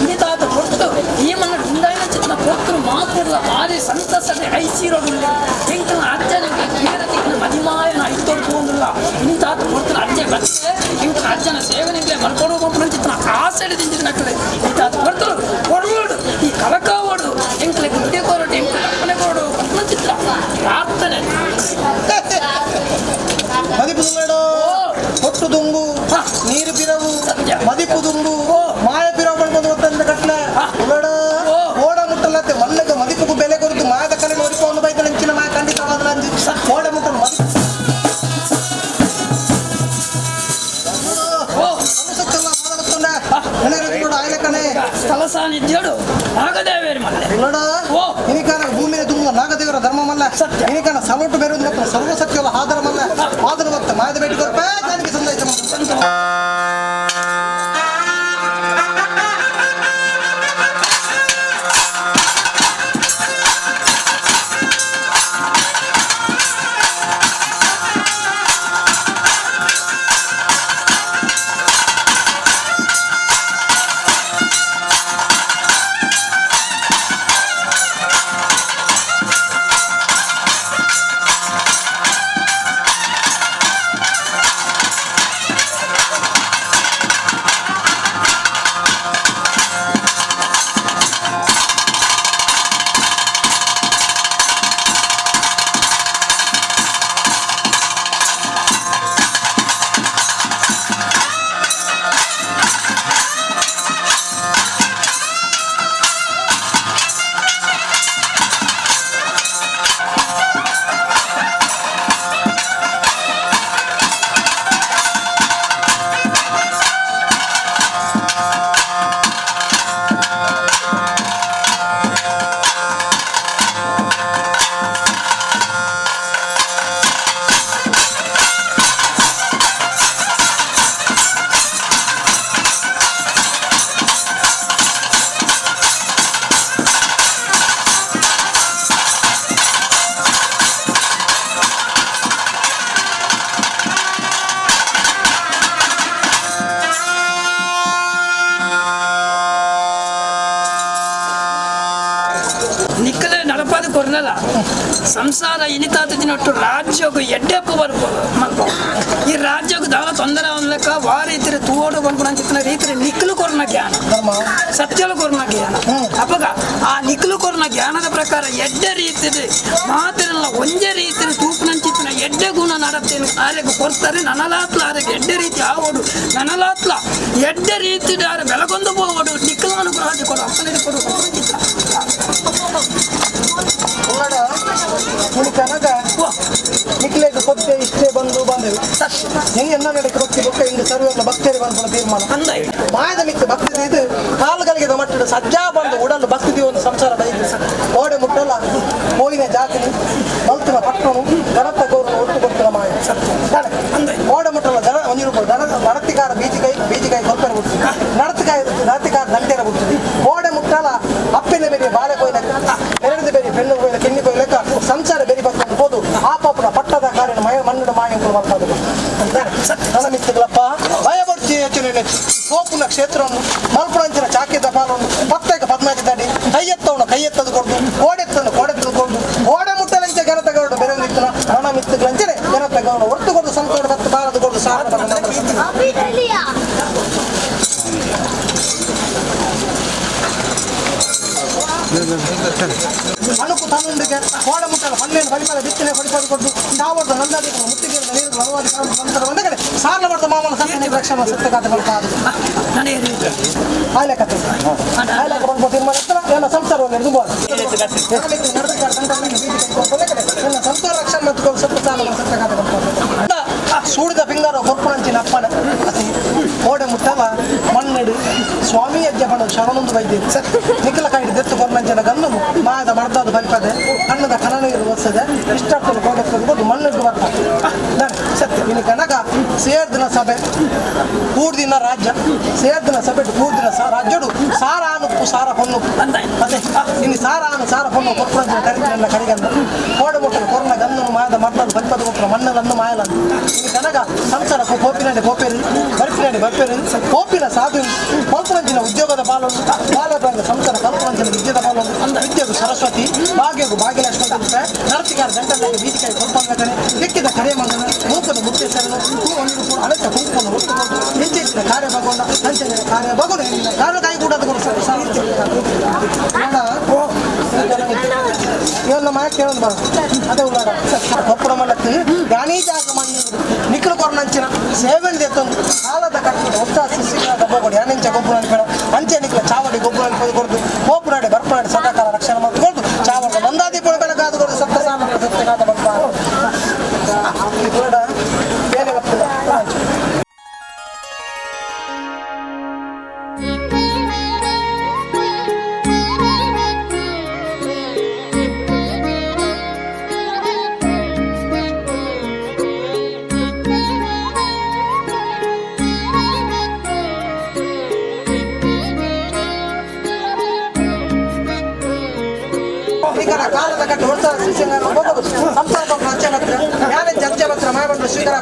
B: నీ తాత ಕೊಟ್ಟು ಈ ಮನ್ನ ಉಂದಾಯಿನ ಚಿತ್ರ ಪೊರ್ತರು ಮಾತ್ರ ಭಾರಿ ಸಂತಸದ ಐಸಿರೋಡು ಎಂಕಲ ಅಜ್ಜನಿಗೆ ತೀರ ತಿಕ್ಕನ ಮದಿಮಾಯನ ಐತೋಡು ಪೋಂದುಲ್ಲ ನೀ ತಾತ ಪೊರ್ತುನ ಅಜ್ಜೆ ಬತ್ತೆ ಎಂಕಲ ಅಜ್ಜನ ಸೇವನೆಗೆ ಮಲ್ಕೊಡು ಪೋಪುನ ಚಿತ್ರ ಆಸೆ ದಿಂಜಿದ ನಕ್ಕಲೆ ಈ ತಾತ ಪೊರ್ತರು ಕೊಡುವಡು ಈ ಕಲಕಾವಡು ಎಂಕಲಿಗೆ ಗುಡ್ಡೆ ಕೋರಡು ಎಂಕಲ ಅಪ್ಪನೆ ಕೋರಡು ಪೊರ್ತುನ ಚಿತ್ರ ಪ್ರಾರ್ಥನೆ
A: ಮದಿಪು ದುಂಗಡು ಹೊಟ್ಟು ದುಂಬು ನೀರು ಬಿರವು ಮದಿಪು ದುಂಬು ಮಾಯ ಬಿರವು ಬಂದು ಗೊತ್ತಂದ್ರೆ ಕಟ್ಲೆ ಉಳ್ಳಾಡ ಓಡ ಮುಟ್ಟಲತ್ತೆ ಮಣ್ಣಗೆ ಮದಿಪುಗೂ ಬೆಲೆ ಕೊರತು ಮಾಯದ ಕಲೆ ಮದಿಪು ಒಂದು ಬೈದ ನಂಚಿನ ಮಾಯ ಖಂಡಿತವಾದ ಓಡ ಮುಟ್ಟಲು ಮದಿಪು
B: ಸ್ಥಳ ಸಾನ್ನಿಧ್ಯುಡು ನಾಗದೇವೇರಿ ಮಲ್ಲೆ
A: ಉಳ್ಳಾಡ ಇನಿಕಾನ ಭೂಮಿಯ ದುಂಬು ನಾಗದೇವರ ಧರ್ಮಮಲ್ಲ ಇನಿಕಾನ ಸಲೋಟು ಬೇರೆ ಮತ್ತು ಸರ್ವ ಸತ್ಯದ ಆಧಾರಮಲ್ಲ ಆದರ ಮತ್ತು ಮಾಯದ ಬೇಟಿ ಕೊರಪೆ ಕಾಣಿಕೆ ಸಂದೇಶ
B: ಓ ಕೊರ್ನಲ ಸಂಸಾರ ಇನಿತಾತ ದಿನೊಟ್ಟು ರಾಜ್ಯಗು ಎಡ್ಡೆಪ್ಪು ಬರ್ಪು ಮಲ್ಪ ಈ ರಾಜ್ಯಗು ದಾಲ ತೊಂದರೆ ಅವನ್ಲೆಕ್ಕ ವಾರೀತಿರ ತೂವೋಡು ಪನ್ಪುನಂಚಿತ್ತಿನ ರೀತಿರ ನಿಕ್ಲು ಕೊರ್ನ ಜ್ಞಾನ
A: ಧರ್ಮ
B: ಸತ್ಯಲು ಕೊರ್ನ ಜ್ಞಾನ ಅಪಗ ಆ ನಿಕ್ಲು ಕೊರ್ನ ಜ್ಞಾನದ ಪ್ರಕಾರ ಎಡ್ಡೆ ರೀತಿದ ಮಾತಿರಲ್ಲ ಒಂಜೆ ರೀತಿಯ ತೂಪುನಂಚಿತ್ತಿನ ಎಡ್ಡೆ ಗುಣ ನಡತೇನೆ ಆರೆಗ್ ಕೊರ್ತಾರೆ ನನಲಾತ್ಲ ಆರೆಗ್ ಎಡ್ಡೆ ರೀತಿ ಆವೋಡು ನನಲಾತ್ಲ ಎಡ್ಡೆ ರೀತಿ ಆರೆ ಬೆಳಗೊಂದು ಪೋವೋಡು ನಿಕ್ಲು ಅನುಗ್ರಹ ಕೊಡು ಅಪ್ಪನಿಗೆ ಕೊಡು ಪನ್ಪುನಂಚಿತ್ತಿನ.
A: ಉಳ್ಳಾಡ ಮುಳಿಕನಗ
B: ಓ,
A: ನಿಕ್ಲೆಗ್ ಕೊತ್ತೆ ಇಷ್ಟೇ ಬಂದು ಬಂದೆವು
B: ಸತ್ಯ
A: ಹೆಂಗೆ ಎನ್ನ ನಡಕ್ಕೆ ಭಕ್ತಿ ಬೊಕ್ಕ ಹಿಂಗೆ ಸರ್ವೆಲ್ಲ ಭಕ್ತರಿ ಬಂದ್ಪುನ ತೀರ್ಮಾನ
B: ಅಂದ
A: ಮಾಯದ ಮಿಕ್ಕ ಭಕ್ತಿ ಇದು ಕಾಲುಗಳಿಗೆ ಮಟ್ಟದ ಸಜ್ಜಾ ಬಂದು ಉಡಲು ಭಕ್ತಿ ಒಂದು ಸಂಸಾರ ಬೈದು ಓಡೆ ಮುಟ್ಟಲ್ಲ ಹೋಯಿನ ಜಾತಿನಿ ಮಲ್ತಿನ ಪಟ್ಟಣನು ಗಣತ ಗೌರವ ಒಟ್ಟು ಕೊಡ್ತಿನ ಮಾಯ
B: ಅಂದೆ.
A: ಓಡೆ ಮುಟ್ಟಲ್ಲ ದನ ಒಂಜಿ ರೂಪಾಯಿ ದನ ನಡತಿಕಾರ ಬೀಜಿಕಾಯಿ ಬೀಜಿಕಾಯಿ ಕೊಲ್ಪನೆ ಬಿಡ್ತದೆ ನಡತಿಕಾಯಿ ನಡತಿಕಾರ ದಂಟೆರ ಬಿಡ್ತದೆ ಓಡೆ ಮುಟ್ಟಲ್ಲ ಅಪ್ಪಿನ ಬೇರೆ ಬಾಳೆ ಕೊಯ್ಲಕ್ಕ ಎರಡದ ಬೇರೆ ಬೆಣ್ಣು ಕೊಯ್ಲ ಕಿನ್ನಿ ಕೊಯ್ಲಕ್ಕ ಸಂಸಾರ ಬೇರೆ ಬಂದು ಹೋದು ಆ ಪಾಪನ ಪಟ್ಟದ ಕಾರಿನ ಮಯ ಮಣ್ಣು ಮಾಯ ಮಾಡ್ತಾ ನನ್ನ ಮಿತ್ರಗಳಪ್ಪ ಭಯಪಡ್ತಿ ಯೋಚನೆ ಕೋಪುನ ಕ್ಷೇತ್ರವನ್ನು ಮಲ್ಪುಣಂಚಿನ ಚಾಕ್ಯದ ಪಾಲನ್ನು ಪತ್ತೈಕ ಪದ್ಮಾಜಿ ತಡಿ ಕೈಯೆತ್ತವನು ಕೈಯೆತ್ತದು ಕೊಡ್ದು ಕೋಡೆತ್ತನು ಕೋಡೆತ್ತದು ಕೊಡ್ದು ಕೋಡೆ ಮುಟ್ಟಲಂಚೆ ಘನತ ಗೌಡ ಬೆರೆ ಮಿತ್ರನ ರಣ ಮಿತ್ರಗಳಂಚನೆ ಘನತ ಗೌಡ ಒಟ್ಟು ಕೊಡ್ದು ಸಂಕೋಡ ಬತ್ತು ಬಾರದು ಕೊಡ್ದು ಸಾರ ಅಣುಕು ತನ್ನುಂಡಿಗೆ ಕೋಡೆ ಮುಟ್ಟಲ ಹಣ್ಣೇನು ಬಲಿಪದ ಬಿತ್ತನೆ ಬಲಿಪದ ಕೊಡ್ದು ಚಾವರ್ದ ನಂದಾದಿಗಳು ಮುತ್ತಿಗೆ ನೀರು ಬಲವಾದಿ ನಂತರ ಒಂದೇ ಕಡೆ ಸಾರ್ಲ ಮಾಡ್ದ ಮಾಮನ ಸತ್ಯ ರಕ್ಷಣೆ ಸತ್ಯಗಾತ ಬರ್ತಾ
B: ನನಗೆ
A: ಆಯ್ಲೆ ಕತೆ ಆಯ್ಲೆ ಬಂದು ತೀರ್ಮಾನ ಎಲ್ಲ ಸಂಸಾರವನ್ನು ಹಿಡಿದು ಎಲ್ಲ ಸಂಸಾರ ರಕ್ಷಣೆ ಮತ್ತು ಸ್ವಲ್ಪ ಸಾಲ ಸತ್ಯಗಾತ ಬರ್ತಾರೆ ಸೂಡಿದ ಪಿಂಗಾರ ಕೊರ್ಪುಣಂಚಿನ ಅಪ್ಪನ ಅತಿ ಕೋಡೆ ಮುಟ್ಟಲ ಮಣ್ಣಡು ಸ್ವಾಮಿ ಅಜ್ಜ ಪಣ ಶರಣೊಂದು ಬೈದೆ ನಿಖಲ ಕಾಯಿಡು ದೆತ್ತು ಕೊರ್ನಂಚಿನ ಗನ್ನು ಮಾಯದ ಮರ್ದಾದ ಬಲ್ಪದೆ ಕಣ್ಣದ ಕನನೀರು ಒತ್ಸದೆ ಇಷ್ಟಾಗ್ತದೆ ಕೋಡೆ ಕೊಟ್ಟು ಮಣ್ಣಿಡು ಬರ್ತಾರೆ ಸತ್ಯ ಇನ್ನು ಕನಕ ಸೇರ್ದಿನ ಸಭೆ ಕೂಡ್ದಿನ ರಾಜ್ಯ ಸೇರ್ದಿನ ಸಭೆ ಕೂಡ್ದಿನ ರಾಜ್ಯಡು ಸಾರ ಆನುಪ್ಪು ಸಾರ ಹೊನ್ನು ಅದೇ ಇನ್ನು ಸಾರ ಆನು ಸಾರ ಹೊನ್ನು ಕೊರ್ಪುಣಂಚಿನ ಕರಿತಿನ ಕರಿಗಂದ ಕೋಡೆ ಮುಟ್ಟಲು ಕೊರ್ನ ಗನ್ನನು ಮಾಯದ ಮರ್ದಾದ ಬಲ್ಪದ ಕೊಟ್ಟರು ಮಣ್ಣಲನ್ನು ಮಾಯಲನ್ನು ಇನ್ನು ಕನಕ ಸಂಸಾರ ಕೋಪಿನಡೆ ಕೋಪೇರಿ ಬರ್ಪಿನಡೆ ಬರ್ಪೇರಿ ಕೋಪಿನ ಸಾಧು ಕಲ್ಪನಂಚಿನ ಉದ್ಯೋಗದ ಪಾಲೊಂದು ಬಾಲಪ್ರಾಂಗ ಸಂಸಾರ ಕಲ್ಪನಂಚಿನ ವಿದ್ಯೆದ ಪಾಲೊಂದು ವಿದ್ಯೆಗು ಸರಸ್ವತಿ ಭಾಗ್ಯಗು ಭಾಗ್ಯಲಕ್ಷ್ಮಿ ನರ್ತಿಕಾರ ಗಂಟಲಾಗಿ ಬೀಜಿಕಾಯಿ ಕೊಲ್ಪಂಗನೆ ಕೆಕ್ಕಿದ ಕರೆ ಮಂಗನ ಮೂಕದ ಮುಕ್ತೇಶ್ವರನು ಹೂ ಒಂದು ಕೂಡ ಅಳೆತ ಕುಂಕುಮನ್ನು ಹೊತ್ತುಕೊಂಡು ಹೆಜ್ಜೆಚ್ಚಿನ ಕಾರ್ಯ ಭಗವನ ಅಂಚಿನ ಕಾರ್ಯ ಭಗವನ ಕಾಯಿ ಕೂಡ ಇವನ್ನ ಮಾಯ ಕೇಳೋದು ಬರ ಅದೇ ಉಳ್ಳಾಡ ಕೊಪ್ಪಳ ಮಲ್ಲತ್ತು ಗಾಣಿ ಜಾಗ ಮಣ್ಣು ನಿಖಲು ಕೊರ್ನಂಚಿನ ಸೇವೆನ್ ದೆತ್ತೊಂದು ಕಾಲದ ಕಟ್ಟಿದ ಹೊಸ ಸಿಸಿಗಳ ದಬ್ಬ ಯಾನೆಂಚ ಗೊಬ್ಬರ ಅನ್ಪೇಡ ಅಂಚೆ ನಿಖಲ ಚಾವಡಿ ಗೊಬ್ಬರ ಅನ್ಪೋದು ಕೊಡ್ದು ಕೋಪುನಾಡಿ ಬರ್ಪನಾಡಿ ಸದಾಕಾಲ ರಕ್ಷಣೆ ಮಾಡ್ಕೊಳ್ದು ಚಾವಡ ನಂದಾದಿ ಪುಣ ಬೆಳಗಾದು ಕೊಡ್ದು ಸಪ್ತ ಸಾಮಾನ್ಯ ಸತ್ಯಗಾದ ಬಂದ ಉಳ್ಳಾಡ ಬೇರೆ ಬರ್ತದೆ. ಈಗನ ಕಾಲದ ಕಟ್ಟು ಹೊಸ ಶಿಷ್ಯನ ಹೋಗೋದು ಸಂಸಾರ ಅಚ್ಚೆ ಮಾತ್ರ ಯಾನೇ ಚರ್ಚೆ ಮಾತ್ರ ಮಾಯಬಂಡು ಸ್ವೀಕಾರ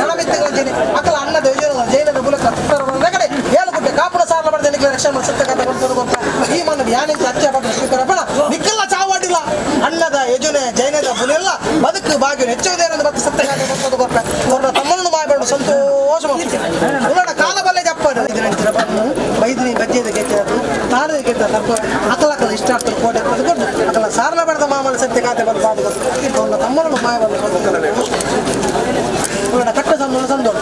A: ರಣಮಿತ್ತಗಳ ಜನಿ ಅಕಲ ಅನ್ನದ ಯೋಜನೆ ಜೈನದ ಮೂಲಕ ಕಡೆ ಏಳುಗುಡ್ಡೆ ಕಾಪುಡ ಸಾಲ ಮಾಡಿದ ನಿಖಲ ರಕ್ಷಣೆ ಸತ್ಯಕಥ ಗೊತ್ತ ಈ ಮನ ಯಾನೇ ಚರ್ಚೆ ಪಟ್ಟು ಸ್ವೀಕಾರ ಬೇಡ ನಿಖಲ ಚಾವಾಡಿಲ್ಲ ಅನ್ನದ ಯಜನೆ ಜೈನದ ಬುಲೆಲ್ಲ ಬದುಕು ಭಾಗ್ಯ ಹೆಚ್ಚುವುದೇನೆಂದು ಮತ್ತೆ ಸತ್ಯಗಾಥ ಬರ್ತದೆ ಗೊತ್ತ ಅವರ ತಮ್ಮನ್ನು ಮಾಯಬಂಡು ಸಂತೋಷ ಉಳ್ಳಾಡ ಕಾಲ ಬಲ್ಲೆ ಜಪ್ಪ ಬೈದಿನಿ ಬಜ್ಜೆದ ಗೆಚ್ಚದು ತಾರದ ಗೆದ್ದ ತರ್ಕ ಅಕಲ ಅಕಲ ಇಷ್ಟ ಆಗ್ತದೆ ಕೋಟೆ ಕೊಟ್ಟು ಅಕಲ ಸಾರನ ಬೆಳೆದ ಮಾಮನ ಸತ್ಯ ಖಾತೆ ಬಂದು ಬಾದು ಅವನ ತಮ್ಮನನ್ನು ಮಾಯ ಬಂದು ಕಟ್ಟ ಸಂದೋಳ ಸಂದೋಳ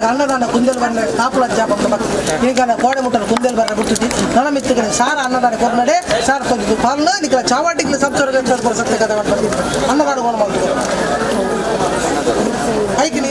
A: ಅನ್ನದಾನ ಕುಂದೆಲ್ ಬರ್ನ ಕಾಪುಳ ಜಾಪ ಭಕ್ತಿ ಈಗ ಕೋಡೆ ಮುಟ್ಟಲು ಕುಂದೆಲ್ ಬರ್ನ ಬಿಡ್ತುಟಿ ನನ್ನ ಮಿತ್ತುಗಳ ಸಾರ ಅನ್ನದಾನ ಕೊರ್ನಡೆ ಸಾರ ತೊಂದು ಪಾಲ್ನ ನಿಖಲ ಚಾವಾಟಿಗ್ಲ ಸಬ್ಸರ ಸತ್ಯ ಕಥೆ ಬರ್ತಿತ್ತು ಅನ್ನದಾನ ಗೋಣ ಮಾಡ್ತು ಐಕಿನ